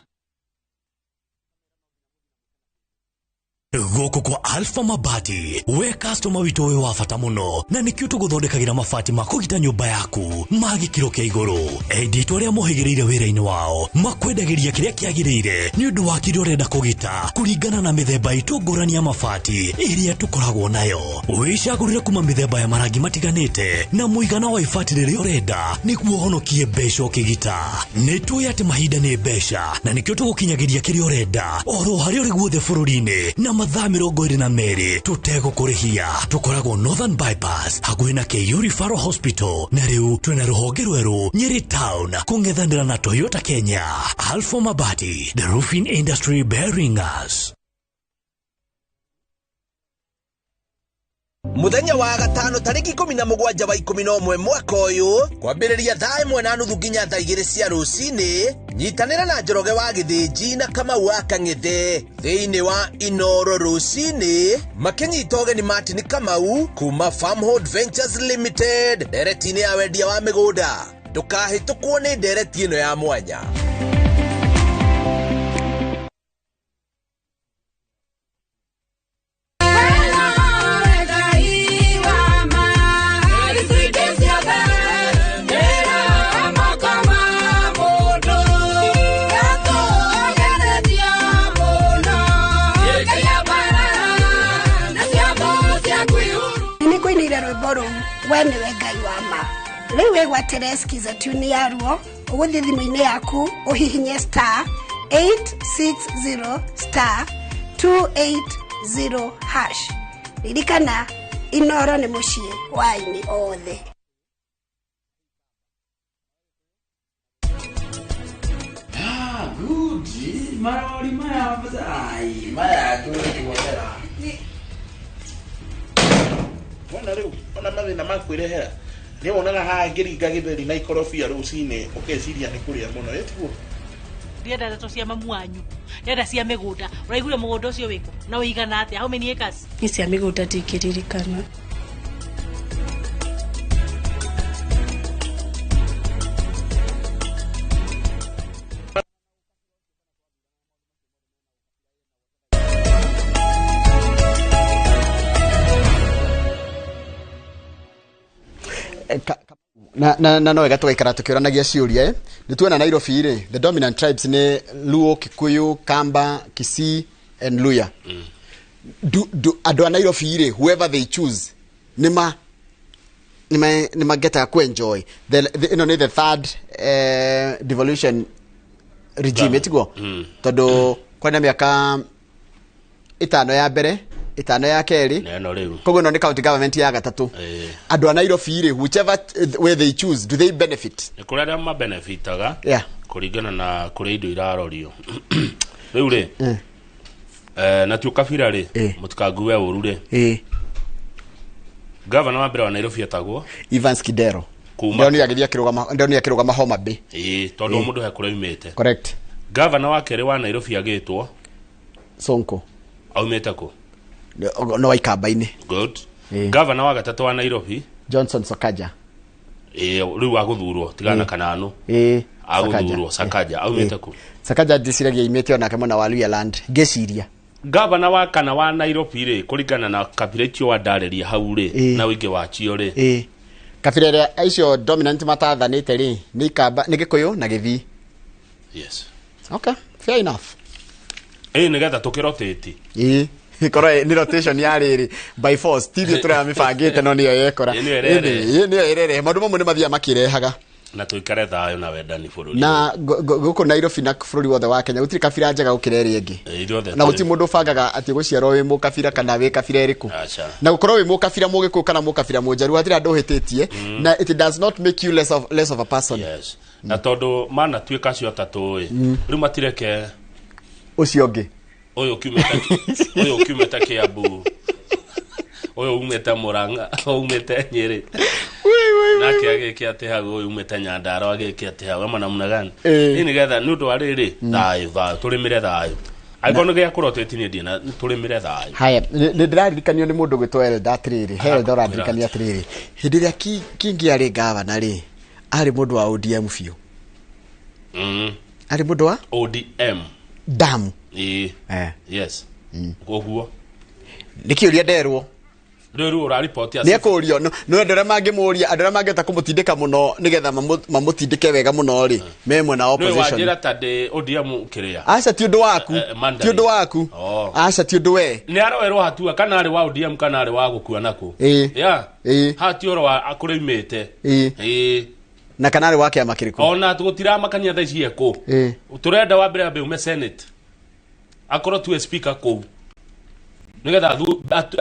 Gũkũ kwa Alpha Mabati, we customer witũ wĩ wa bata mũno, na nĩkĩo tũgũthondekagĩra mabati ma kũgita nyũmba yaku ma gĩkĩro kĩa igũrũ. Endia itũ arĩa mohĩgĩrĩire wĩra-inĩ wao makwendagĩria kĩrĩa kĩagĩrĩire nĩ ũndũ wa kĩrĩa ũrenda kũgita kũringana na mĩthemba itũ ngũrani ya mabati ĩrĩa tũkoragwo nayo. Wĩcagũrĩre kuma mĩthemba ya marangi matiganĩte na mũigana wa ibati rĩrĩa ũrenda nĩguo ũhonokie mbeca ũkĩgita. Nĩ tũĩ atĩ mahinda nĩ mbeca na nĩkĩo tũgũkinyagĩria kĩrĩa ũrenda oro harĩa ũrĩ guothe bũrũri-inĩ na mathaa 22 tũtegũkũrĩhia. Tũkoragwo Northern Bypass hakuhĩ na KU Referral Hospital, na rĩu twĩna rũhonge rwerũ Nyeri Town kũng'ethanĩra na Toyota Kenya. Alpha Mabati, the roofing industry bearing us. Muthenya wa gatano tariki 17 wa 11 mwaka ũyũ kwambĩrĩria thaa 1:30 nginya thaa 2 cia rũcinĩ nyitanĩra na Njoroge wa Gĩthĩnji na Kamau wa Kang'ethe thĩinĩ wa Inoro rũcinĩ makĩnyita ũgeni Martin Kamau kuma Farmhold Ventures Limited ndereti-inĩ ya wendia wa mĩgũnda. Ndũkahĩtũkwo nĩ ndereti ĩno ya mwanya. We nĩwe Ngai wa ma. Rĩu wĩgwatĩre skiza tune yaruo ũgũthiĩ thimũ-inĩ yaku ũhihinye star 860 star 280 hash. Ririkana Inoro nĩ mũciĩ wa aini othe. Good. Marori maya ai maya ngwĩra. Wona rĩu ona mathĩna ma kwĩrehera nĩ wonaga haha ngĩringa gĩtheri na ikorobia rũcinĩ ũkeciria nĩ kũrĩa mũno ĩtiguo. Ndienda ndeto cia mamu wanyu, ndĩrenda cia mĩgũnda. Ũraiguire mũgũnda ũcio wĩkũ na ũigana atĩa? How many acres? Nĩ cia mĩgũnda ndingĩririkana. Na no wega tũgaikara tũkĩũranagia ciũria. Nĩ tuona Nairobi rĩ, the dominant tribes nĩ Luo, Kikuyu, Kamba, Kisii and Luya. Do andũ a Nairobi rĩ, whoever they choose nĩ magetaga ku enjoy the ĩno nĩ the third devolution regime ĩtiguo, tondũ kwĩna mĩaka 5 ya mbere, 5 ya kerĩ, koguo ĩno nĩ county government ya gatatũ. Andũ a Nairobi rĩ, whichever way they choose, do they benefit? Nĩ kũrĩ arĩa mabenefitaga kũringana na kũrĩa indo irarorio. Rĩu rĩ, na ti ũkabira rĩ, mũtikangue ũru rĩ, gavana wa mbere wa Nairobi etagwo Evans Kidero. Ndĩronire agĩthiĩ akĩrũgama, ndĩronire akĩrũgama Homa Bay. Tondũ mũndũ he kũrĩa aumĩte. Correct. Gavana wa kerĩ wa Nairobi agĩtwo Sonko. Aumĩte kũ? No Ikamba-inĩ. Good. Gavana wa gatatũ wa Nairobi Johnson Sakaja. Rĩu agũthurwo tigana Kananu. Agũthurwo Sakaja aumĩte kũ? Sakaja ndĩciragia aumĩte onake mwena wa Luhyaland ngĩciria. Gavana wa kana wa Nairobi rĩ, kũringana na kabira icio wandarĩria hau rĩ, na ũingĩ wacio rĩ, kabira ĩrĩa icio dominant matathanĩte rĩ nĩ Ikamba, nĩ Gĩkũyũ na Gĩthii. Yes. Okay, fair enough. Nĩgetha tũkĩrotĩti. Ikorwo nĩ rotation ya rĩrĩ by force ti ithuĩ tũrĩa mĩbangĩte no nĩyo yekora. Nĩyo ĩrerehe. Maũndũ mamwe nĩ mathiaga makĩrehaga. Na tũikare thayũ na wendani bũrũri. Na gũkũ Nairobi na bũrũri wothe wa Kenya gũtirĩ kabira njega gũkĩra ĩrĩa ĩngĩ. Na gũtirĩ mũndũ ũbangaga atĩ gũciarwo wĩ mũkabira kana wĩ kabira ĩrĩkũ. Na gũkorwo wĩ mũkabira mũgĩkũyũ kana mũkabira mũnjaruo hatirĩ andũ ũhĩtĩtie, na it does not make you less of a person. Yes. Na tondũ manatuĩka acio atatũ ĩ, rĩu matireke ũcio ũngĩ. Ũyũ kiumĩte Kiambu, ũyũ umĩte Murang'a, ũyũ umĩte Nyĩrĩ, nake agĩke atĩ hau, ũyũ umĩte Nyandarua agĩke atĩ hau, ama namna gani? Ĩ nĩgetha nĩ ũndũ wa rĩrĩ, thayũ thayũ, tũrĩmĩre thayũ. Angĩkorwo nĩ gĩa kũrotĩti niĩ ndirĩ na tũrĩmĩre thayũ. Haya, nĩ ndĩraririkanio nĩ mũndũ ũgwĩtwo Elda atĩrĩrĩ, Elda ũrandirikania atĩrĩrĩ, hĩndĩ ĩrĩa Kingi arĩ gavana rĩ, arĩ mũndũ wa ODM biũ. Arĩ mũndũ wa ODM. Damu. Yes. Koguo nĩ kĩũria nderwo. Rĩu ũraripoti nĩ ekũrio no andũ arĩa mangĩmũria, andũ arĩa mangĩhota kũmũtindĩka mũno nĩgetha mamũtindĩke wega mũno rĩ, me mwena wa opposition. Nĩ wanjĩra ta ndĩ ODM kĩrĩa. Aca ti ũndũ waku. Ti ũndũ waku. Aca ti ũndũ we. Nĩ aroerwo hatua kana arĩ wa ODM kana arĩ wa gũkua nakũ. Yeah. Haha ti ũhoro wa kũrĩa aumĩte. Na kana arĩ wa kĩama kĩrĩkũ. Ona tũgũtiramakania thaa ici ekũ. Tũrenda wa mbere ambe ume Senate. Akorwo tuwe speaker kũu. Nĩgetha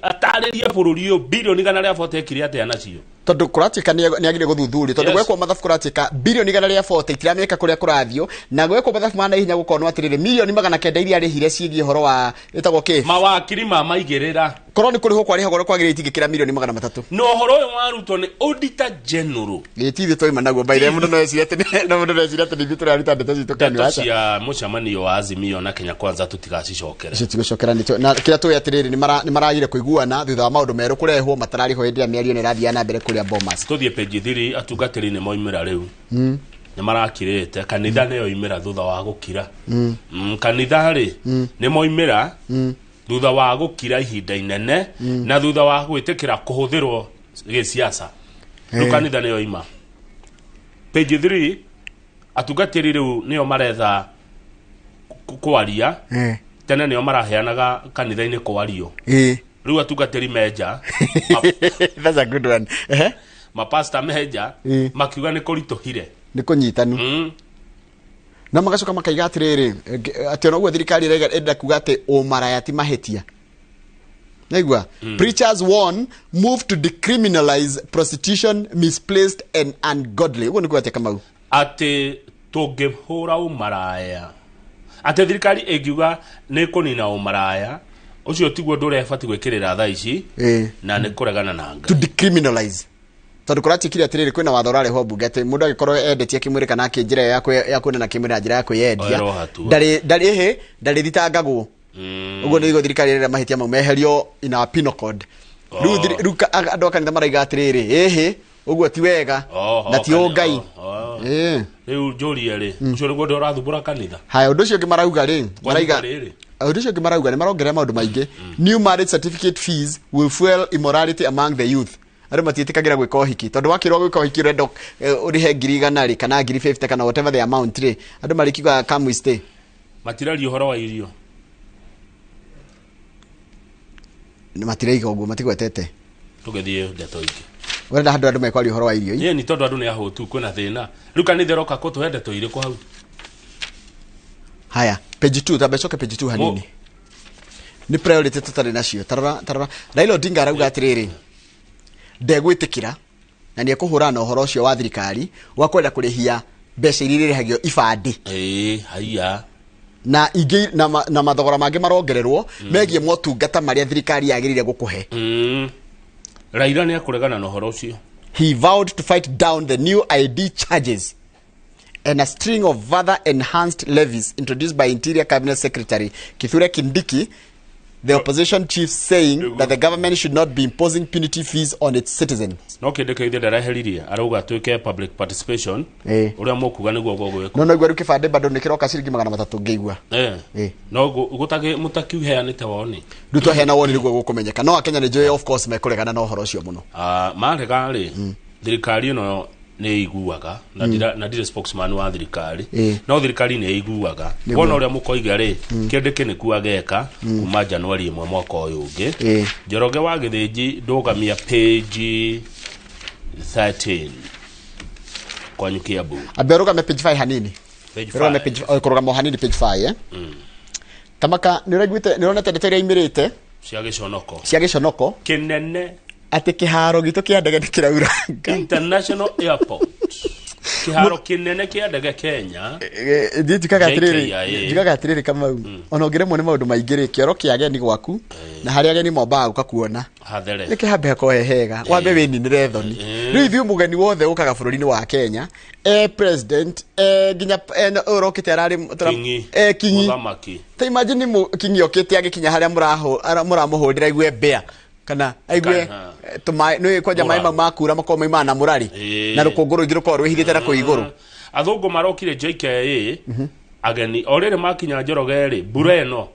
atarĩrie bũrũri ũyũ bilioni 140 ekire atĩa nacio. Tondu kuratuika ni agire guthuthurio tondu gwekwo mathabu kuratuika bilioni 140 itirameka kuria kurathio na gwekwo mathabu ma naihenya gukonwo atiriri milioni 900 iria arihire cigie horo wa itagwo ki mawakiri ma maigirira korwo ni kurihwo kwarihagwo uria kwagirire itingikira milioni 300 no horo uyu wa Ruto ni auditor general gitithi twaima naguo baire mundu no ecirie ati no mundu no ecirie ati nithuĩ tũraruta ndeto citũ kanua ndeto cia mũcemanio wa Azimio na Kenya Kwanza tutigacicokere icio tigũcokera nĩ na kĩrĩa tũĩ atĩrĩrĩ nĩ maragire kũiguana thutha wa maũndũ merũ kũrehwo matararĩho hĩndĩ ĩrĩa mĩario ĩno ĩrathiĩ na mbere kũrĩa Bomas. Tũthiĩ page 3 atungatĩri nĩ moimĩra rĩu nĩ marakirĩte kanitha nĩyo imĩra thutha wa gũkira kanitha rĩ nĩ moimĩra thutha wa gũkira ihinda inene na thutha wa gwĩtĩkĩra kũhũthĩrwo gĩsiasa rĩu kanitha nĩyo ima page 3 atungatĩri rĩu nĩo maretha kwaria tene nĩo maraheanaga kanitha-inĩ kwario rĩu atungatĩri menja that's a good one. Mapasta menja makiuga nĩ kũritũhire nĩ kũnyitanu na magacoka makaiga atĩrĩrĩ atĩ ona ũguo thirikari ĩrenda kuga atĩ ũmaraya ti mahĩtia. Naigua preachers warn move to decriminalize prostitution misplaced and ungodly. Ũguo nĩ kuga atĩ Kamau atĩ tũngĩhũra ũmaraya atĩ thirikari ĩngiuga nĩ kũnina ũmaraya ũcio tiguo ũndũ ũrĩa ĩbatiĩ gwĩkĩrĩra thaa ici na nĩ kũregana na Ngai to decriminalize tondu kũratuĩkire atĩrĩrĩ kwĩna watho ũrarehwo mbunge atĩ mũndũ angĩkorwo endetie kĩmwĩrĩ kana akĩ njĩra ya kuonana kĩmwĩrĩ na njĩra ya kwĩyendia ndarĩ ndarĩthitangagwo. Ũguo nĩguo thirikari ĩrera mahĩtia mau meherio in our penal code. Rĩu andũ a kanitha maraiga atĩrĩrĩ ĩhĩ ũguo ti wega na ti ũngai. Rĩu njũrie rĩ ũcio nĩguo ũndũ ũrathumbũra kanitha. Haya ũndũ ũcio ũngĩ marauga rĩ maraiga ũndũ ũcio ũngĩ marauga nĩ marongerera maũndũ maingĩ. New marriage certificate fees will fuel immorality among the youth. Andũ matiĩtĩkagĩra gwĩka ũhiki tondũ wakĩrwo gwĩka ũhiki ũrenda ũrĩhe 100,000 rĩ kana 50,000 kana whatever the amount rĩ andũ marĩkiuga come we stay. Matiraria ũhoro wa irio matiraiga ũguo matigwetete. Tũgĩthiĩ ndeto ingĩ ũrenda handũ andũ mekwaria ũhoro wa irio ĩ ni tondũ andũ nĩ ahũtu kwĩna thĩna rĩu kanitha ĩroka kũtũhe ndeto irĩkũ hau. Haya page 2 tambe coke page 2 hanini nĩ priority tũtarĩ nacio. Tarora Raila Odinga arauga atĩrĩrĩ ndegwĩtĩkĩra na nĩ ekũhũrana na ũhoro ũcio wa thirikari wa kwenda kũrĩhia mbeca iria irĩhagio ibandĩ haiya na ingĩ na mathogora mangĩ marongererwo megiĩ motungata marĩa thirikari yagĩrĩire gũkũhe. Raila nĩ ekũregana na ũhoro ũcio. He vowed to fight down the new ID charges and a string of further enhanced levies introduced by Interior Cabinet Secretary Kithure Kindiki, the opposition chief saying that the government should not be imposing punitive fees on its citizens. No Kindiki ithe ndareheririe arauga twike public participation uria mukuga niguo gũgwĩkwo. No igua rĩu kĩbandĩ bado nĩ kĩroka ciringi 300 ngĩigua. No gũtagĩ mũtakiuheanĩte woni. Rĩu twaheana woni nĩguo gũkũmenyeka. No akenya nĩ njũĩ of course mekũregana na ũhoro ũcio mũno. Marega rĩ thirikari ĩno nĩ iguaga na ndirĩ spokesman wa thirikari no thirikari nĩ iguaga wona ũrĩa mũkoiga rĩ Kindiki nĩkuo ageka kuma Januari 1 mwaka ũyũ ũngĩ. Njoroge wa Gĩthĩnji ndũgamia page 13 kwanyu Kiambu. Ambe ũrũgame page 5 hanini. Ũrũgame page kũrũgama hanini page 5 Tamaka nĩ ũraiguĩte nĩ ũronete ndeto iria imĩrĩte cia gĩconoko kĩnene atĩ kĩharo gitũ kĩa ndege nĩ kĩraura. International Airport kĩharo kĩnene kĩa ndege Kenya. Thiĩ njugaga atĩrĩrĩ Kamau ona ũngĩremwo nĩ maũndũ maingĩ rĩ kĩoro kĩa ageni gwaku na harĩa ageni mombaga gũka kuona hathere nĩ kĩhambe hakorwo he hega wambe wĩninĩre thoni. Rĩu ithuĩ mũgeni wothe ũkaga bũrũri-inĩ wa Kenya president nginya ũrokĩte ararĩ kingi mũthamaki. Ta imagine kingi okĩte agĩkinya harĩa mũramũhũrĩra aigue mbĩa kana aigue tũmaĩ nĩ kwanja maĩ mau makura makorwo maimaga na mũrari na rũkũngũ rũingĩ rũkorwo rwĩhithĩte na kũu igũrũ. Athũngũ marokire JKIA ageni o rĩrĩ makinya Njoroge rĩ mbura ĩno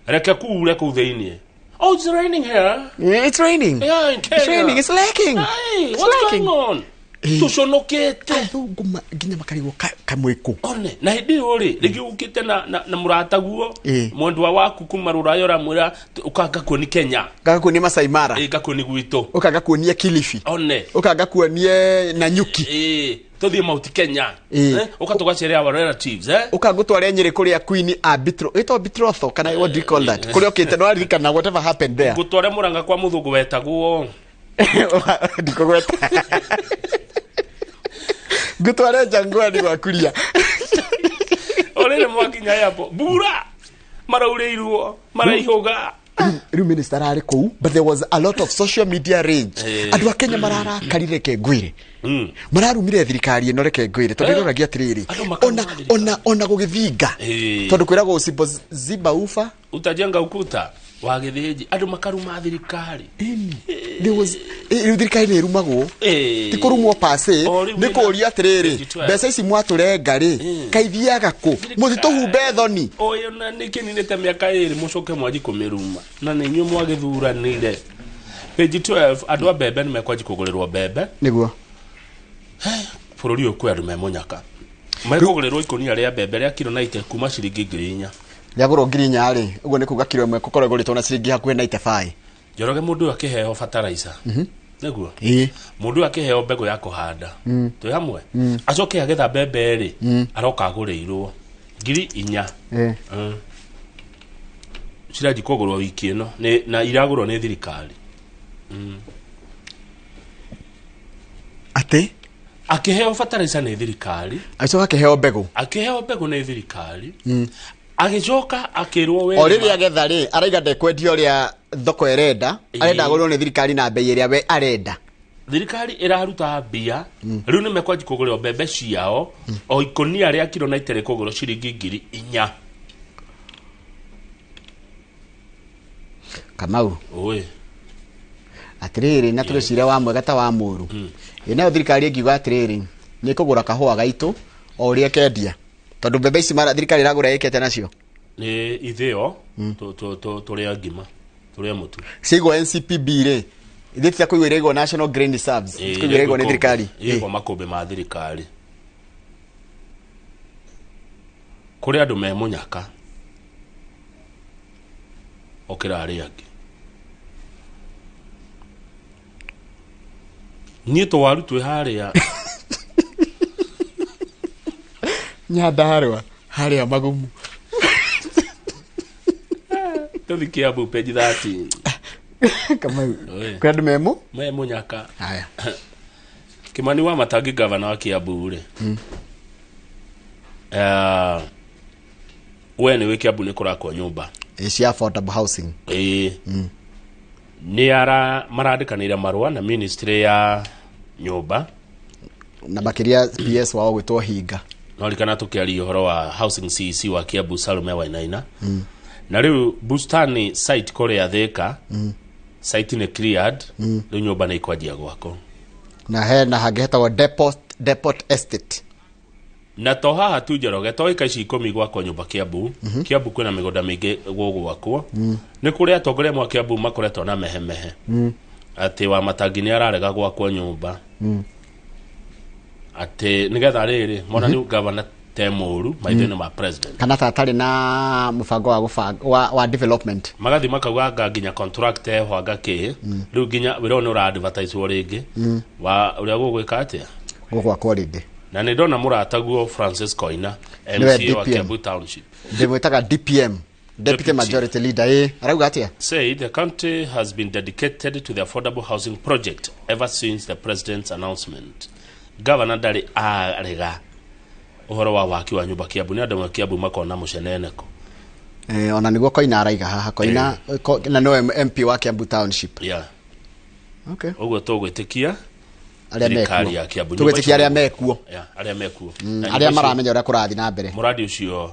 reke kuure kũu thĩinĩ. Oh, it's raining here. Yeah, it's raining. Yeah, in Kenya. It's raining. It's lacking. Hey, it's what's lacking. going on? Tuconokete athũngũ nginya makarigwo kamwĩkũ one na hĩndĩ ĩyo rĩ rĩngĩ ũkĩte na mũrataguo mwendwa waku kuma rũraya ũramwĩra ũkanga kuoni Kenya nganga kuonie Masai Mara ngakuoni gwitũ ũkanga kuonie Kilifi one ũkanga kuonie Nanyuki tũthiĩ Mount Kenya ũka tũgacerea our relatives ũka ngũtware Nyĩrĩ kũrĩa Queen a Bitro ĩtagwo Bitrotho kana what do you call that kũrĩa ũkĩte no aririkana whatever happened there ngũtware Mũrang'a kwa mũthũngũ wetagwo Ndikũgweta. Ngũtware Jangwani gwakuria. Orĩrĩ mwakinya airport mbura maraurĩirwo maraihũga. Rĩu minister ararĩ kũu, but there was a lot of social media rage. Andũ a Kenya mararakarire, reke ngwĩre, mararumire thirikari ĩno, reke ngwĩre, tondũ ĩroragia atĩrĩrĩ, ona gũgĩthinga, tondũ kwĩragwo usipoziba ufa utajenga ukuta wa gĩthĩnji, andũ makaruma thirikari. There was rĩu thirikari nĩ ĩrumagwo, ti kũrumwo pase, nĩ kũũria atĩrĩrĩ, mbeca ici mwatũrenga rĩ, kaithiaga kũ? Mũtitũhumbe thoni. Ũyũ na nĩkĩ ninĩte mĩaka 2 mũcoke mwanji kũmĩruma na nĩ inyuĩ mwagĩthuranire. Page 12, andũ a mbembe nĩ mekwanji kũgũrĩrwo mbembe. Nĩguo. Bũrũri ũyũ kwĩ andũ me mũnyaka mekũgũrĩrwo ikũnia rĩa mbembe rĩa kiro 90 kuma ciringi 4,000. Rĩagũrwo 4,000 rĩ, ũguo nĩ kuga kiro ĩmwe kũkorwo ĩgũrĩtwo na ciringi hakuhĩ 95. Njoroge, mũndũ ũyũ akĩheo fertilizer, nĩguo mũndũ ũyũ akĩheo mbegũ ya kũhanda, twĩ hamwe, acoke agetha mbembe rĩ, aroka agũrĩirwo 4,000. Ciranji kũgũrwo wiki ĩno na iragũrwo nĩ thirikari. Atĩ akĩheo fertilizer nĩ thirikari, agĩcoka akĩheo mbegũ, akĩheo mbegũ nĩ thirikari, agĩcoka akĩrwo we o rĩrĩa agetha rĩ, araiga ndekwendia ũrĩa thoko ĩrenda, arenda agũrwo nĩ thirikari na bei ĩrĩa we arenda. Thirikari ĩraruta mbia, rĩu nĩ mekwanji kũgũrĩrwo mbembe ciao, o ikũnia rĩa kiro 90 rĩkũgũrwo ciringi 4,000. Kamau, oi atĩrĩrĩ, na tũrĩcira wa mwega ta wa mũru, ĩ nayo thirikari ĩngiuga atĩrĩrĩ, nĩ kũgũra kahũa gaitũ o ũrĩa kendia, tondũ mbembe ici thirikari ĩragũra ĩkĩte nacio nĩ ithĩo tũrĩa ngima tũrĩa mũtu ciaigwo NCPB rĩ, ithuĩ tiga kũigwo iraigwo National Grain Reserves, kũigwo iraigwo nĩ thirikari, iraigwo makũmbĩ ma thirikari kũrĩ andũ me mũnyaka okĩra arĩa angĩ. Niĩ tũwaru twĩ harĩa Nyandarua harĩa magumu. Tũthi Kiambu page 13. Kamau, kwĩ andũ me mũnyaka. Haya. Kimani wa Matangi gavana wa Kiambu rĩ, we nĩ wĩ Kiambu nĩ kũrakwo nyũmba cia affordable housing. Nĩ ara marandĩkanĩire marũa na ministry ya nyũmba na makĩria PS wao gwĩtwo Hinga. No rikana tũkĩaria ũhoro wa housing CEC wa Kiambu Salome Wainaina, na rĩu Bustani site kũrĩa Thika, site nĩ cleared, rĩu nyũmba nĩ ikwanjia gwakwo. Na hena hangĩ hetagwo Depot Estate. Na to haha tu Njoroge, to ĩka ici 10 gwakwo nyũmba Kiambu. Kiambu kwĩna mĩgũnda mĩingĩ gũgwakwo. Nĩ kũrĩ atongoria mwa Kiambu makoretwo na mehemehe atĩ wa Matangi nĩ ararega gwakwo nyũmba, atĩ nĩgetha rĩrĩ mona nĩ gavana te mũru maitho-inĩ ma president, kana ta atarĩ na mũbango wa gũbanga wa development, magathi makauga anga nginya contract eho anga kĩ, rĩu nginya wĩra ũyũ nĩ ũra advertise rĩngĩ wa ũrĩa gũgwĩka atĩa gũgwakwo rĩngĩ. Na nĩ ndona mũrataguo Francis Koina, MCA wa Kiambu Township, ndĩmwĩtaga DPM, Deputy Majority Leader, arauga atĩa? Say the county has been dedicated to the affordable housing project ever since the president's announcement. Governor ndarĩ arega ũhoro wa waki wa nyũmba Kiambu, nĩ andũ a Kiambu makona mũceneneko. Ona nĩguo Koina araiga haha, Koina na no MP wa Kiambu Township. Yeah. Okay. Ũguo tũgwĩtĩkia arĩa mekuo, tũgwĩtĩkia arĩa mekuo, arĩa mekuo, arĩa maramenya ũrĩa kũrathiĩ na mbere. Mũradi ũcio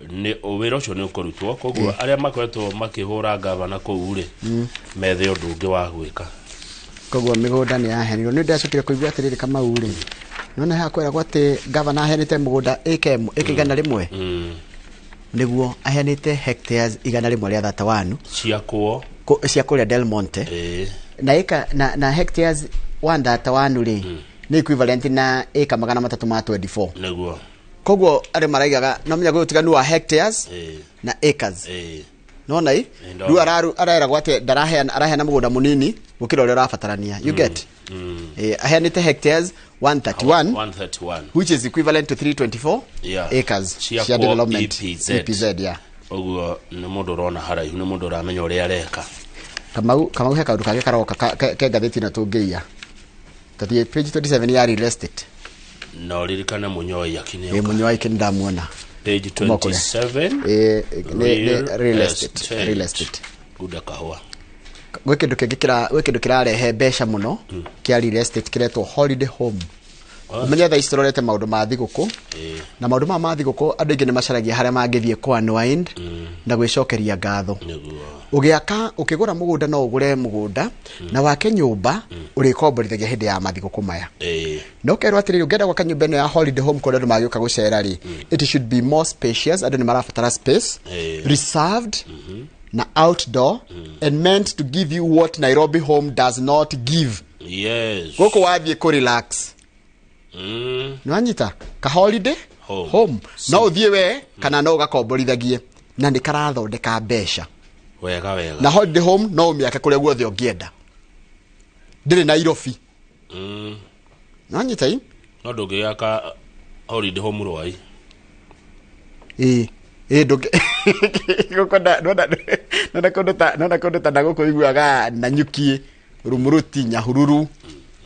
nĩ wĩra ũcio nĩ ũkũrutwo, koguo arĩa makoretwo makĩhũra gavana kũu rĩ, methe ũndũ ũngĩ wa gwĩka. Koguo mĩgũnda nĩ yaheanirwo. Nĩ ndacokire kũigua atĩrĩrĩ, Kamau rĩ, nĩwona haha kwĩragwo atĩ gavana aheanĩte mũgũnda ĩka 101, nĩguo aheanĩte hectares 131 ciakwo cia kũrĩa Del Monte, na ĩka na hectares 131 rĩ nĩ equivalent na ĩka 324. Nĩguo. Koguo arĩa maraigaga no menya gwĩ ũtiganu wa hectares na acres. Nona i rĩu areragwo atĩ ndaraheana, araheana mũgũnda mũnini gũkĩra ũrĩa ũrabatarania. You get? Aheanĩte hectares 131, which is equivalent to 324 acres cia development EPZ. Yeah. Ũguo nĩ mũndũ ũrona haraihu, nĩ mũndũ ũramenya ũrĩa areka. Kamau he kaũndũ kangĩ karoka ke ngathĩti ĩno tũngĩiya. Tathiĩ page 27 ya real estate. Na ũririkane Mũnyoi akine. Ĩ, Mũnyoi kĩ ndamuona. Page Kuma kũrĩa. 27. Ĩ, nĩ real estate, real estate. Gunda kahũa. Gwĩ kĩndũ kĩngĩ gwĩ kĩndũ kĩrarehe mbeca mũno kĩa real estate kĩretwo holiday home. Ũmenye thaa ici tũrorete maũndũ ma thigũkũ, na maũndũ maya ma thigũkũ andũ aingĩ nĩ macaragia harĩa mangĩthiĩ kũ unwind na gwĩcokeria ngatho. Ũgĩaka, ũkĩgũra mũgũnda no ũgũre mũgũnda na wake nyũmba ũrĩkomborithagia hĩndĩ ya mathigũkũ maya. Na ũkerwo atĩrĩrĩ, ũngĩenda gwaka nyũmba ĩno ya holiday home kũrĩa andũ magĩũka gũcera rĩ, it should be more spacious, andũ nĩ marabatara space, reserved na outdoor, and meant to give you what Nairobi home does not give. Yes. Gũkũ wathiĩ kũ relax. Nĩ wanyita ka holiday home, home. No ũthiĩ we kana no ũgakomborithagie na nĩ karathondeka mbeca. Wega wega. Na holiday home no ũmĩake kũrĩa guothe ũngĩenda, ndĩrĩ Nairobi. Nĩ wanyita i? No ndũngĩgĩaka holiday home Rwai. Ĩĩ ĩĩ, ndũngĩ gũkũ nona kũndũ ta, nona kũndũ ta na gũkũ iguaga Nanyuki, Rumuruti, Nyahururu,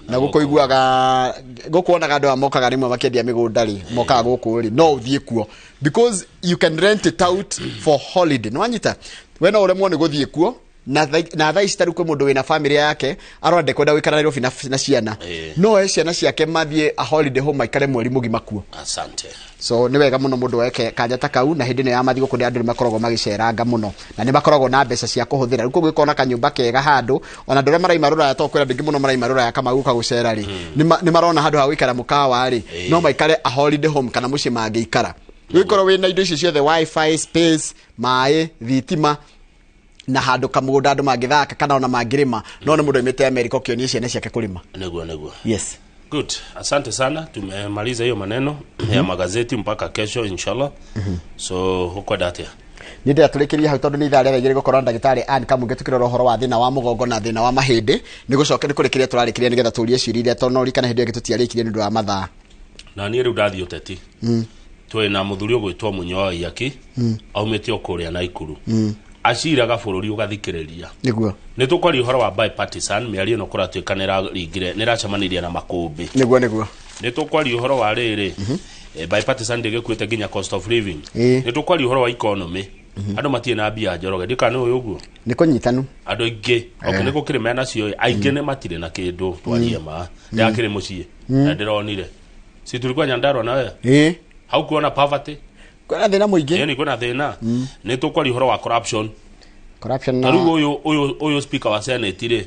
na gũkũ iguaga gũkũ wonaga andũ aya mokaga rĩmwe makĩendia mĩgũnda rĩ, mokaga gũkũ rĩ, no ũthiĩ kuo because you can rent it out for holiday. Nĩ wanyita, we no ũremwo nĩ gũthiĩ kuo na thaa ici tarĩu kwĩ mũndũ wĩna family yake arona ndekwenda gũikara Nairobi na ciana, no oe ciana ciake mathiĩ a holiday home maikare mweri mũgima kuo. Asante. So nĩ wega mũno mũndũ weke kanya ta kau, na hĩndĩ ĩno ya mathigũkũ nĩ andũ nĩ makoragwo magĩceranga mũno na nĩ makoragwo na mbeca cia kũhũthĩra. Rĩu kũngĩkorwo na kanyũmba kega handũ, ona andũ arĩa maraima rũraya, to kwĩra andũ aingĩ mũno maraima rũraya kama gũka gũcera rĩ, nĩ marona handũ ha gũikara mũkawa rĩ, no maikare a holiday home kana mũciĩ mangĩikara. Gũgĩkorwo wĩna indo icio ciothe, wifi, space, maĩ, thitima, na handũ kamũgũnda andũ mangĩthaka kana ona mangĩrĩma. No nĩ mũndũ aumĩte Amerika ũkĩonia ciana ciake kũrĩma. Nĩguo nĩguo. Yes. Good. Asante sana. Tumemaliza hiyo maneno ya magazeti mpaka kesho inshallah. So ukwenda atia? Nĩ ndĩra tũrĩkĩrie hau tondũ nĩ ithaa rĩa 2 gũkorwo na ndagĩtarĩ Ann Kamunge tũkĩrora ũhoro wa thĩna wa mũgongo na thĩna wa mahĩndĩ. Nĩ gũcoka nĩ kũrĩkĩria tũrarĩkĩria nĩgetha tũrie ciũria iria tondũ no ũririkane hĩndĩ ĩyo ĩngĩ tũtiarĩkirie nĩ ũndũ wa mathaa. Na niĩ rĩu ndathiĩ ũteti. Twĩ na mũthuri ũgwĩtwo Mũnyoi Aki, aumĩte o kũrĩa Naikuru. Aciraga bũrũri ũgathikĩrĩria. Nĩguo. Nĩ tũkwaria ũhoro wa bipartisan, mĩario ĩno kũratuĩka nĩ ĩracemanirie na makũmbĩ. Nĩguo nĩguo. Nĩ tũkwaria ũhoro wa rĩrĩ, bipartisan ndĩgĩkuĩte nginya cost of living. Nĩ tũkwaria ũhoro wa economy. Andũ matirĩ na mbia Njoroge, ndikana nĩ ũĩ ũguo. Nĩ kũnyitanu. Andũ aingĩ, okay, nĩ gũkĩrĩ mena cio, aingĩ nĩ matirĩ na kĩndũ, twarie ma. Ndakĩrĩ mũciĩ, na ndĩronire. Si tulikuwa Nyandarua na wewe? Haukuona poverty? Kwĩna thĩna mũingĩ. Ĩni kwĩna thĩna. Nĩ tũkwaria ũhoro wa corruption. Corruption na rĩu ũyũ speaker wa Senate rĩ,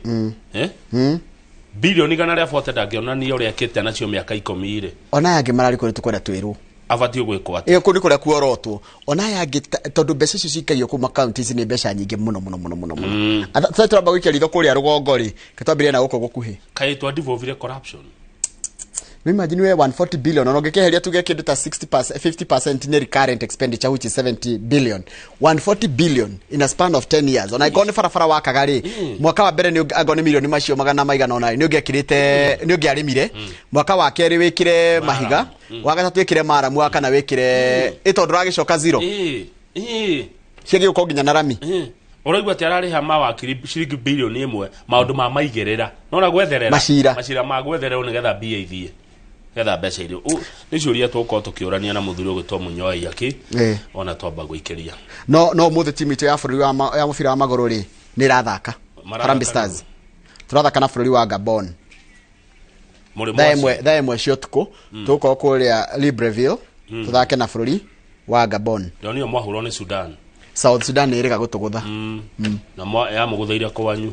bilioni 140 ndangĩonania ũrĩa akĩte nacio mĩaka 10 rĩ. Ona aya angĩ mararĩ kũrĩa tũkwenda twĩrwo. Abatiĩ gwĩkwo atĩa? Ĩyo kũu nĩ kũrĩa kuorotwo. Ona aya angĩ tondũ mbeca icio cikagio kuma counties nĩ mbeca nyingĩ mũno mũno mũno mũno mũno. Tũramba tũramba gũikia ritho kũrĩa rũgongo rĩ, twambĩrĩrie na gũkũ gũkuhĩ. Kaĩ twa devolve corruption? No imagine we 140 billion, ona ũngĩkĩeheria tuge kĩndũ ta 60%, 50% nĩ recurrent expenditure which is 70 billion. 140 billion in a span of 10 years. Ona ĩkorwo nĩ barabara wakaga rĩ, mwaka wa mbere nĩ angorwo nĩ milioni macio magana maigana ũna nĩ ũngĩekĩrĩte, nĩ ũngĩarĩmire. Mwaka wa kerĩ wĩkĩre mahiga, wa gatatũ wĩkĩre maramu, wa kana wĩkĩre ĩ tondũ ndũragĩcoka zero. Ciagĩrĩirwo gũkorwo nginya na rami. Ũraigua atĩ ararĩha mawakiri ciringi bilioni 1 maũndũ ma maigĩrĩra. Nona gwetherera. Macira. Macira ma gwethererwo nĩgetha mbia ithiĩ. Getha mbeca irio. Nĩ ciũria tũgũkorwo tũkĩũrania na mũthuri ũgwĩtwo Mũnyoi Aki, ona twamba gũikĩria. No ũmũthĩ timu itũ ya bũrũri ya mũbira wa magũrũ rĩ, nĩ ĩrathaka. Harambee Stars. Tũrathaka na bũrũri wa Gabon. Thaa ĩmwe cia ũtukũ, tũgũkorwo kũrĩa Libreville, tũthake na bũrũri wa Gabon. Ndonire mwahũrwo nĩ Sudan. South Sudan nĩ ĩrĩga gũtũgũtha. Na yamũgũthĩire kwanyu.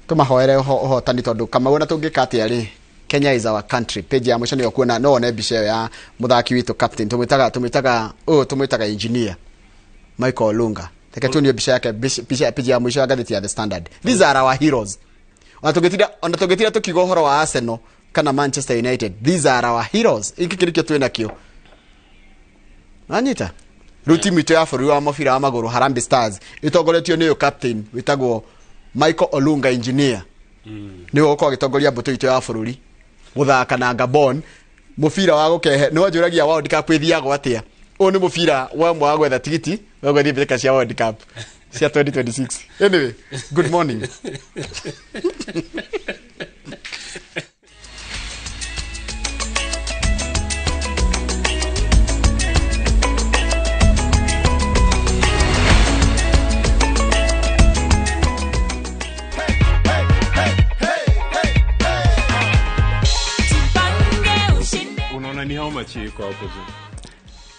Tũmahoere ũhotani tondũ Kamau ona tũngĩka atĩa rĩ, Kenya is our country. Page ya mũico nĩyo kuona no wone mbica ĩyo ya mũthaki witũ captain, tũmwĩtaga engineer Michael Olunga. Reke tuonie mbica yake, mbica page ya mũico ya ngathĩti ya The Standard. These are our heroes. Ona tũngĩtira tũkiuga ũhoro wa Arsenal kana Manchester United, these are our heroes. Gĩkĩ nĩkĩo twĩ nakĩo. Wanyita? Rĩu timu itũ ya bũrũri wa mũbira wa magũrũ Harambee Stars ĩtongoretio nĩ ũyũ captain wĩtagwo Michael Olunga engineer. Nĩwe ũgũkorwo agĩtongoria mbũtũ itũ ya bũrũri gũthaka na Gabon mũbira wa gũkehe. Nĩ wanjũragia World Cup ĩthiagwo atĩa? Ũyũ nĩ mũbira wa ũmwe wa gwetha tigiti wa gũthiĩ mbĩtĩka cia World Cup. Cia 2026. Anyway, good morning. Unaona ni how much iko hapo juu?